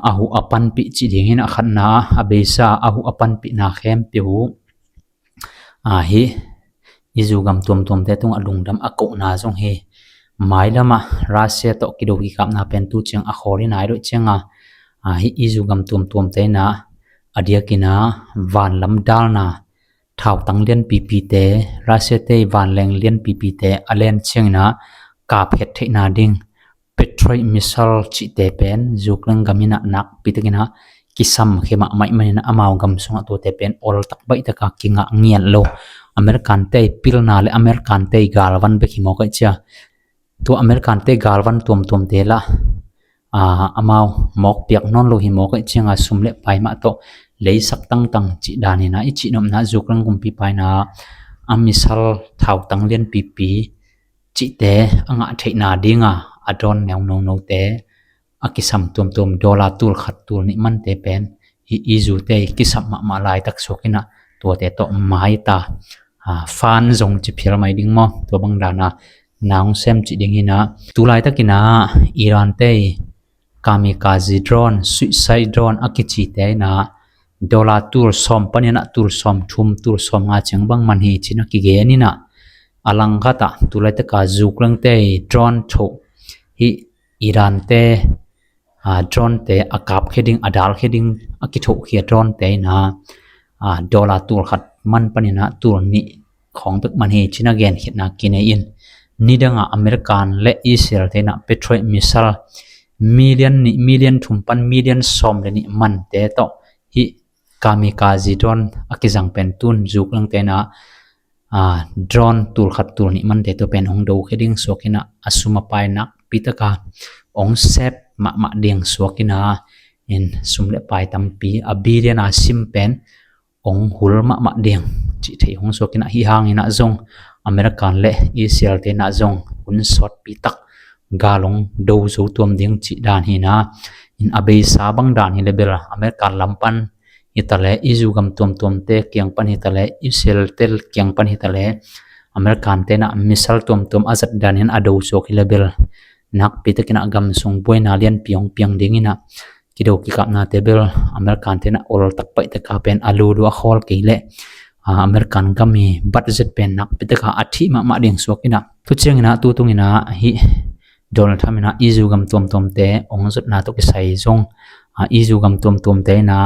a hu a pan pi chi ding ina khat na a beisa a hu a pan pi na khem pi hu, a hi EU gam tuam tuam te tung a lungdam a ko na zong hi mai lama Russia to ki do ki kap na pen tu chiang a khori nai do chianga, a hi EU gam tuam tuam te na a dia kina van lam dal na thau tang lian pipi te, Russia te van leng lian pipi te a len chiang ina kap het thei na ding Patriot missile chi te pen Ukraine gam ina nak pi takina ki sam khe ma mai man ina amau gam sunga to te pen ol tak bai taka ki nga ngial lo. American te pil na le American te gal van be ki mo ka chia, to American te gal van tuam tuam te la a amau mok piak non lo hi mo ka chianga sum le pai ma to lei sak tang tang chi dan ina i chi nom na Ukraine kumpipa ina a missile thau tang lian pipi chi te a nga thei na dinga a drone neu no no te a ki sam tuam tuam dollar tul khat tul ni man te pen hi EU te ki sam ma ma lai tak suak ina to te to mai ta, a fan zong chi phial mai ding mo to bang dana nang sem chi ding ina tulai takina Iran te kamikaze drone, suicide drone a ki chi te na dollar tul som pan ina tul som thum tul som nga cheng bang man hi chi na ki gen ina, a lang khat a tulai taka Ukraine te drone tho hi Iran te a drone te a kap khe ding a dal khe ding a ki tho khia drone te na ອາ ໂດລາຕູນຂັດມັນປານນີ້ນະ ຕູນນີ້ຂອງເປັກມັນເຮ ຊິນະແກນເຮັດນາກິນໃນອິນ ນີ້ດັງອາ ອາເມລິກັນ ແລະ ອິສຣາເອລ ເຕນະ Patriot missile ມີລຽນນີ້ ມີລຽນທຸມປັນ ມີລຽນຊອມເດນີ້ ມັນເຕໂຕະ ຫິ ກາມິກາເຈ ໂດຣນ ອາກິຈັງເປັນຕູນ ຈູກເລື່ອງເຕນະ ອາ ໂດຣນຕູນຂັດຕູນນີ້ ມັນເຕໂຕະເປັນອົງໂດເຄດິງສວກກິນາ ອາ ຊຸມມະປາຍນັກປິຕະກາ ອົງແຊບມະມະເດງສວກກິນາ ເຫັນຊຸມແລະປາຍຕຳປີ ອາ ບິລຽນອາ ຊິມເປັນ ອົງຫຸນມະມະເດງ ຈິເທຫົງສວກກິນາ ຫິຮ່າງຫິນະຈົງ ອາເມລິກັນ ແລະ ອິສຣາເອລ ເຕນະຈົງ ຫຸນສອດປີຕັກ ກາລົງໂດໂຈຕວມເດງ ຈິດານຫິນະ ອິນອາເບຊາບັງດານຫິເລເບລ ອາເມລິກັນລຳປັນ ຫິຕາແລ ອິຊູກຳຕວມຕວມເຕ ກຽງປັນຫິຕາແລ ອິສຣາເອລ ເຕ ກຽງປັນຫິຕາແລ ອາເມລິກັນ ເຕນະ missile ຕວມຕວມ ອາຈັດດານຫິນ ອາໂດໂຈກິເລເບລ ນັກປິຕະກິນາກຳຊົງບວຍນາລຽນປີອອງປຽງເດງຫິນະ ກິໂດກິກາບນາເຕເບລ ອາເມລິກັນເຕນະ ໂອລຕັກໄປຕະກາເປັນອາລູດູອາຄອລເກແລະ ອາ ອາເມລິກັນກຳມີບັດເຈັດເປັນນັກປິຕະກາອາທິມະມະເດງສວກກິນາ ທຸດຈຽງກິນາ ຕູຕຸງກິນາ ຫິ ໂດນັລ ທຣຳ ຫິນະ ອິຊູກຳຕວມຕວມເຕ ອົງຈຸດນາໂຕກິໄຊຈົງ ອາ ອິຊູກຳຕວມຕວມເຕນະ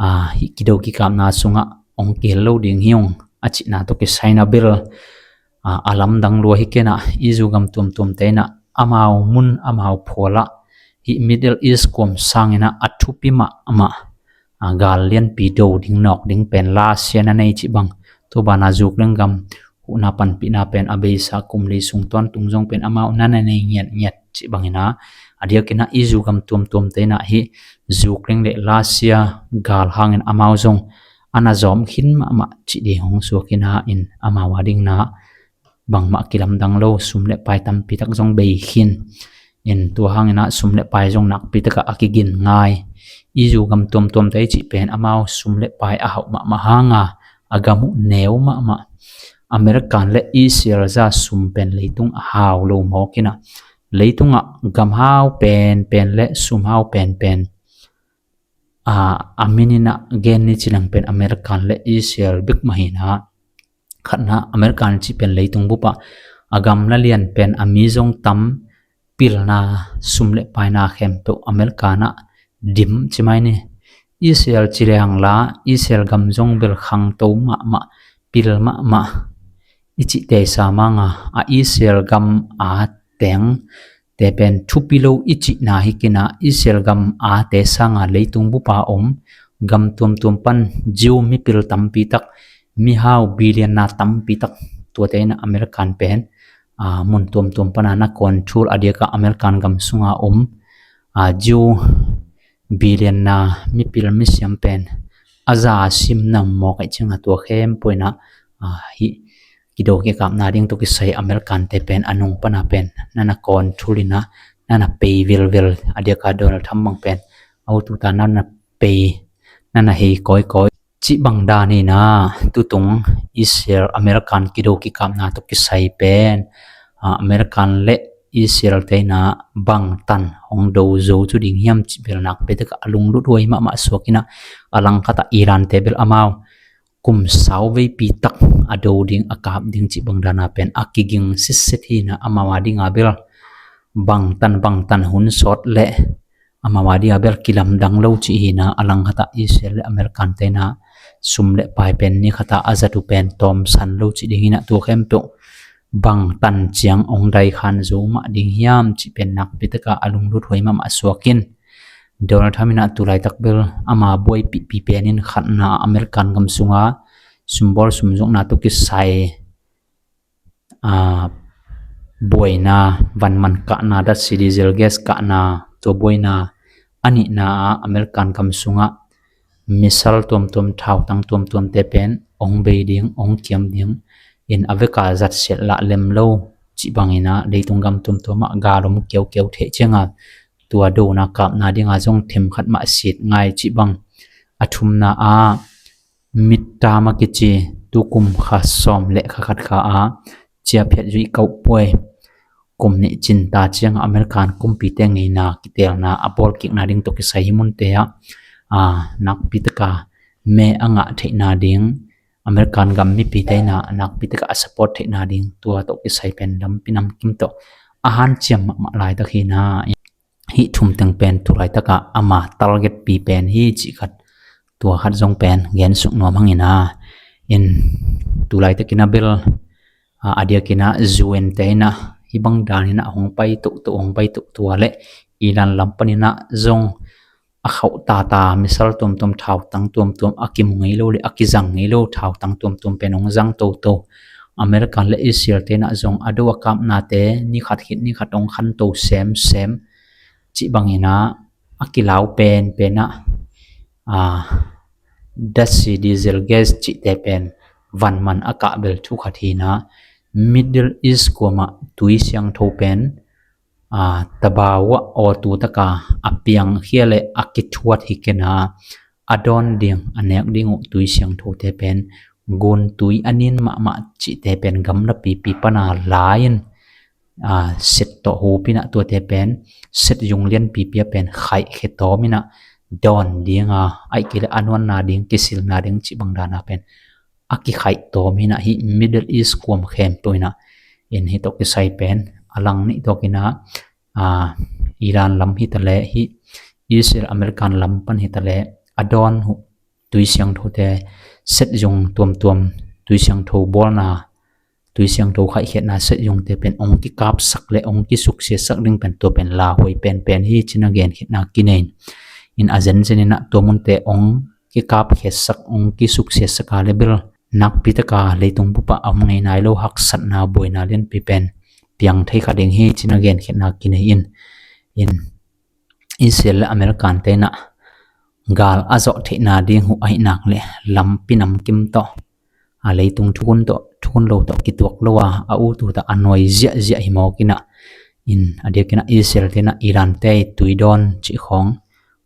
ອາ ຫິ ກິໂດກິກາບນາສຸງະ ອົງເກໂລເດງຫິອງ ອາຈິນາໂຕກິໄຊນະເບລ ອາ ອາລຳດັງລົວຫິເກນະ ອິຊູກຳຕວມຕວມເຕນະ ອາມາວມຸນ ອາມາວໂພລະ ຫິ ມິດເດິລອີສ ກວມຊາງຫິນະ ອາທຸປິມະອາມະ ອາ ກາລລຽນປີໂດດິງນອກດິງເປັນລາເຊຍນະເນຍຈິບັງ ໂຕບານາຈູກເລື່ອງກຳ ຫູນາປັນປີນາເປັນອາເບຊາກຸມລີຊຸງຕອນຕຸງຈົງເປັນອາມາວນະນະເນຍງຽດງຽດຈິບັງຫິນະ ອາດຽວກິນາ ອິຊູກຳຕວມຕວມເຕນະ ຫິ ຈູກເລັ່ງເລລາເຊຍ ກາລຮ່າງອິນອາມາວຈົງ ອານາຈອມຂີນມະມະ ຈິເດຫົງສວກຫິນະ ອິນອາມາວາດິງນາ ບັງມະກິລຳດັງໂລ ຊຸມແລະປາຍຕຳປີຕັກຈົງເບຄີນ ເອັນຕົວຫັ້ງນະ ຊຸມແລະປາຍຈົງນັກປິຕະກະອາກິກິນງ່າຍ ອີຢູກຳຕົມຕົມໄຕຈິເປັນອາມາວ ຊຸມແລະປາຍອາຫາວມະມະຫາງາ ອາກາມຸແນວມະມະ ອາເມລິກັນແລະອີເຊລຈາ ຊຸມເປັນໄລຕຸງອາຫາວໂລໝໍກິນະ ໄລຕຸງອະກຳຫາວແປນແປນແລະຊຸມຫາວແປນແປນ ອາ ອາມິນິນະ ແກນນິຈິນັງເປັນອາເມລິກັນ ແລະ ອິສຣາເອລ ບິກມະຫີນາ ຂັດນະ ອາເມລິກັນຈິເປັນໄລຕຸງບຸປະ ອາກຳລະລຽນເປັນອາມິຈົງຕຳ ປິລນາ ຊຸມ ແລະ ປາຍນາແຄມໂຕ ອາເມລິການະ ດິມ ຈິໄມນີ້ ອິສຣາເອລ ຈິແລຫັງລາ ອິສຣາເອລ ກຳຈົງເບລຄັງໂຕມະມະ ປິລມະມະ ອິຈິເຕສາມາງາ ອາ ອິສຣາເອລ ກຳອາແຕງ ແຕ່ເປັນທຸປິໂລ ອິຈິນາ ຫິກິນາ ອິສຣາເອລ ກຳອາເຕສາງາ ໄລຕຸງບຸປາອົມ ກຳຕົມຕົມປັນ ຈິວ ມິປິລຕຳປີຕັກ ມິຫາວ ບິລຽນນາ ຕຳປີຕັກ ຕົວແຕນະ ອາເມລິກັນເປັນ ອາ ມຸນຕົມຕົມປະນານະກອນທູລ ອາດຽກະ ອາເມລິກັນ ກຳສຸງອາອົມ ອາ ຈິວ ບິລຽນນາ ມິປິລ ມິສຽມເປັນ ອາຈາຊິມນຳ ມອກໄກເຈີງອາຕົວແຄມປ່ວຍນະ ອາ ຫິ ກິໂດກິກາບນາດິງໂຕກິໄຊ ອາເມລິກັນແຕ່ເປັນອານຸງປະນາເປັນ ນານະກອນທູລີນາ ນານະເປວິລເວລ ອາດຽກາ ໂດນັລ ທຳບັງເປັນ ອາວຸຕຸຕາ ນານະເປ ນານະເຮ ກອຍກອຍ ຈິບັງດານີນາ ຕຸຕຸງ ອິສຣາເອລ ອາເມລິກັນ ກິໂດກິກາບນາໂຕກິໄຊເປັນ ອາ ອາເມລິກັນ ແລະ ອິສຣາເອລ ໄຕນາ ບັງຕັນ ຮອງໂດໂຈ ຈຸດິງຫຽມ ຈິເບລນັກ ເປຕະກະ ອາລຸງລຸດຫວຍ ມະມະ ສວກກິນະ ອາລັງຄະຕະ ອີຣານ ເຕເບລ ອາມາວ ກຸມສາວເວຍປີຕັກ ອາໂດດິງ ອາກາບດິງ ຈິບັງດານາເປັນ ອາກິກິງ ຊິດເສດຫີນາ ອາມາວາດິງ ອາເບລ ບັງຕັນ ບັງຕັນ ຮຸນຊອດ ແລະ ອາມາວາດີອາເບລ ກິລຳດັງ ໂລຈິຫີນາ ອາລັງຄະຕະ ອິສຣາເອລ ແລະ ອາເມລິກັນ ໄຕນາ ຊຸມ ແລະ ປາຍເປັນ ນິຄະຕາ ອາຈາຕູແປນ ຕອມສັນ ໂລຈິດິງຫີນາ ຕົວແຄມໂຕ ບັງຕັນ ຈຽງ ອົງໄດ ຄານໂຈ ມະດິງຫຽມ ຈິເປັນນັກປິຕະກະ ອາລຸງລຸດຫວຍ ມະມະ ສວກກິນ ໂດນັລ ທຣຳ ມິນະ ຕູໄລຕັກເບລ ອາມາບວຍ ປິປີແປນິນ ຂັດນາ ອາເມລິກັນ ກຳສຸງອາ ຊຸມບອລ ຊຸມຈົກນາ ຕຸກິໄຊ ອາ ບວຍນາ ວັນມັນກະນາ ດັດຊີດີເຊລເກສກະນາ ຕົວບວຍນາ ອານິນາ ອາເມລິກັນ ກຳສຸງອາ ມິສເຊລ ຕົມຕົມ ທ້າວຕັງ ຕົມຕົມ ແຕ່ເປັນ ອົງເບດີງ ອົງກຽມດີງ ເອັນອາເວກາ ຈັດເຊລລະເລັມໂລ ຈິບັງອີນາ ໄລຕຸງກຳຕົມຕົມ ມະກາລົມ ກຽວກຽວ ເທເຈງາ ຕົວໂດນາກາບນາດິງອາ ຈົງເທັມຂັດມະ ສີດງ່າຍ ຈິບັງ ອາທຸມນາອາ ມິດຕາມາກິຈິ ຕຸກຸມ ຄາຊອມ ແລະ ຄາຄັດຄາອາ ເຈຍເພັດ ຢູອິເກົາປ່ວຍ ກຸມນິຈິນຕາ ຈຽງ ອາເມລິກັນ ກຸມປີແຕງໄງນາ ກິເຕລນາ ອາບອລກິກນາດິງ ຕົກກິໄຊ ຫິມຸນເຕອາ ອາ ນັກປິຕະກາ ແມ່ອາງະ ເທນາດິງ ອາເມລິກັນ ກຳມີປີໄຕນາ ນັກປິຕະກາ ອາສະປອດ ເທນາດິງ ຕົວຕົກກິໄຊ ແປນດຳ ປີນຳກິມໂຕ ອາຫານຈຽມ ມະມະ ລາຍຕະຄີນາ ຫິທຸມແຕງແປນ ຕຸລາຍຕະກະ ອາມາ ຕາລະເກັດ ປີແປນ ຫິຈິຄັດ ຕົວຂັດສົງແປນແກນສຸກນວມຫັ້ນເອງນະ. ເອັນ ຕູໄລຕະກິນນະເບລ ອາ ອາດຽວກິນນະ ຢູເອັນ ເຕນະ ຮີບັງດານນີ້ນະ ຫົງໄປຕຸ ຕຸ ຫົງໄປຕຸຕົວ ແລະ ອີຣານລຳປະນິນະ ຈົ່ງ ອາ ເຂົາຕາຕາ ມິສເຊລຕົມໆ ທາວຕັງຕົມໆ ອາກິມຸງໄງໂລ ຫຼື ອາກິຈັງໄງໂລ ທາວຕັງຕົມໆ ເປັນອົງຈັງໂຕໂຕ. ອາເມລິກັນ ແລະ ອິດສະຣາເອລ ເຕນະ ຈົ່ງ ອາໂດ ອາກາບນາເຕ ນິຂັດຄິດ ນິຂັດອົງຄັນໂຕ ແຊມ ແຊມ ຈິບັງເອນາ ອາກິລາວເປນ ເປນະ ອາ ດັດຊີ ດີເຊລເກສ ຈິເຕເປນ ວັນມັນ ອາກາເບລ ທຸກຂະທີນາ ມິດເດິລອີສ ກົວມະ ຕຸຍຊຽງໂທເປນ ອາ ຕະບາວະ ອອຕູຕະກາ ອາປຽງເຄຍເລ ອາກິທວດ ຮິເກນາ ອາດອນດິງ ອາແນກດິງ ຕຸຍຊຽງໂທເຕເປນ ກຸນຕຸຍ ອານິນມະມະ ຈິເຕເປນ ກຳລະປີ ປີປະນາ ລາຍນ ອາ ເຊັດໂຕໂຮປິນະ ຕົວເຕເປນ ເຊັດຍຸງລຽນ ປີເປຍເປັນ ໄຄເຄໂຕມິນະ ດອນດິງ ອາ ໄອເກເລ ອານວນນາດິງ ກິຊິລນາດິງ ຈິບັງດານາເປັນ ອາກິໄຄໂຕມິນະ ຮີ ມິດເດິລອີສ ກວມແຄມໂຕຍນະ. ເອັນ ຮີໂຕກິໄຊເປັນ ອາລັງນິໂຕກິນາ ອາ ອີຣານລຳຮີຕະແລ ຮີ ອິດສະຣາເອລ ອາເມລິກັນລຳປັນຮີຕະແລ ອາດອນ ຕຸຍຊຽງໂທເຕ ເຊັດຍົງຕົມໆ ຕຸຍຊຽງໂທ ໂບລນາ ຕຸຍຊຽງໂທ ໄຄເຄດນາ ເຊັດຍົງເຕເປັນ ອົງກິກາບສັກ ແລະ ອົງກິສຸກເສຍສັກ ດຶງເປັນຕົວເປັນລາ ໂຮຍເປັນເປັນ ຮີ ຈິນນະເກນເຄດນາ ກິເນນ ອິນ ອາເຊັນ ເຊນິນະ ຕົວມຸນເຕ ອົງກິກາບເຄດສັກ ອົງກິສຸກເສຍສັກ ອາເລເບລ ນັກປິຕະກາ ເລຕຸງປຸປະ ອຳໄງນາຍໂລ ຮັກສັດນາ ບວຍນາ ລຽນປີເປັນ ປຽງໄທຂະເດັງ ຮີ ຈິນນະເກນເຄດນາ ກິເນນ ອິນ ອິນເຊລ ແລະ ອາເມລິກັນເຕນະ ກາລອາເຊາະເທນາ ດີງ ຫູໄອນາກ ແລະ ລຳປີນຳກິມໂຕ ອາເລຕຸງທຸກຸນໂຕ ທຸກຸນໂລໂຕ ກິຕົວກໂລວາ ອາອູຕູຕະ ອານວຍ ເຈຍເຈຍ ຮີມໍກິນະ ອິນ ອາດຽວກິນະ ອິນເຊລເຕນະ ອີຣານເຕ ຕຸຍດອນ ຈິຂອງ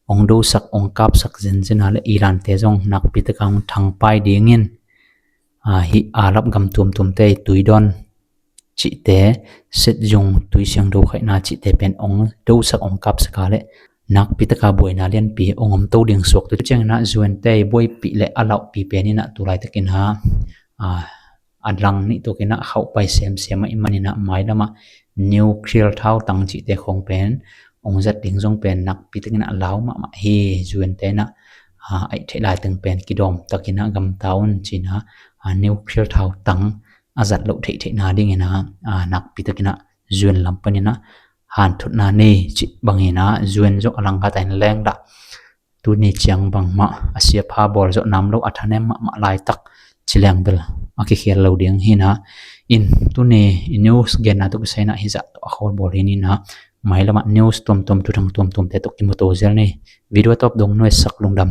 ອົງໂດສັກ ອົງກາບສັກ ເຊັນເຊນາ ແລະ ອີຣານເຕ ຈົ່ງ ນັກປິຕະກາ ທັງປາຍດີງິນ ອາ ຮີ ອາຣັບກຳຕົມໆ ເຕ ຕຸຍດອນ ຈິເຕ ເຊັດຍຸງ ຕຸຍຊຽງໂທ ໄຄນາ ຈິເຕເປັນ ອົງໂດສັກ ອົງກາບສັກ ອາ ແລະ ນັກປິຕະກາ ບວຍນາ ລຽນປີ ອົງອຳໂຕ ດິງສວກ ຕຸຈຽງນະ ຢູເອັນເຕ ບວຍປີ ແລະ ອາລາວ ປີເປນິນະ ຕູໄລຕະກິນຫາ ອາ ອາລັງນິໂຕກິນະ ເຂົ້າໄປແຊມເຊມມະ ມະນິນະ ມາຍລະມະ ນິວເຄລທາວຕັງ ຈິເຕ ຂອງເປັນ ອົງຈັດດິງ ຈົ່ງເປັນ ນັກປິຕະກິນະ ລາວມະມະ ເຮ ຢູເອັນເຕນະ ອາ ໄອເທລາຍ ຕຶງເປັນ ກິດອມ ຕະກິນະ ກຳຕາວ ຈີນະ ອາ ນິວເຄລທາວຕັງ ອາຈັດໂລເທເທນາ ດິງນະ ອາ ນັກປິຕະກິນະ ຢູເອັນລຳປະນິນະ ຫານທຸດນາເນ ຈິບັງເອນາ ຢູເອັນ ຈົ່ງ ອາລັງກາໄຕນແລງດະ ຕູເນຈຽງບັງມະ ອາເຊຍພາບອລ ໂຈະນຳໂລ ອາທາແນມມະມະ ລາຍຕັກ ຈິແລງເບລ ອາກິເຄລໂລດິງ ຮີນາ ອິນ ຕູເນ ອິນ ນິວສ ເກນນາ ຕຸກໄຊນະ ຮີຈະ ໂຕອາໂຄລບອລ ຮີນາ ມາຍລະມະ ນິວສ ຕົມໆ ທຸທັງຕົມໆ ແຕ່ຕົກກິໂມໂຕ ເຈລເນ ວິດີໂອຕອບດົງ ໜ່ວຍສັກລຸງດຳ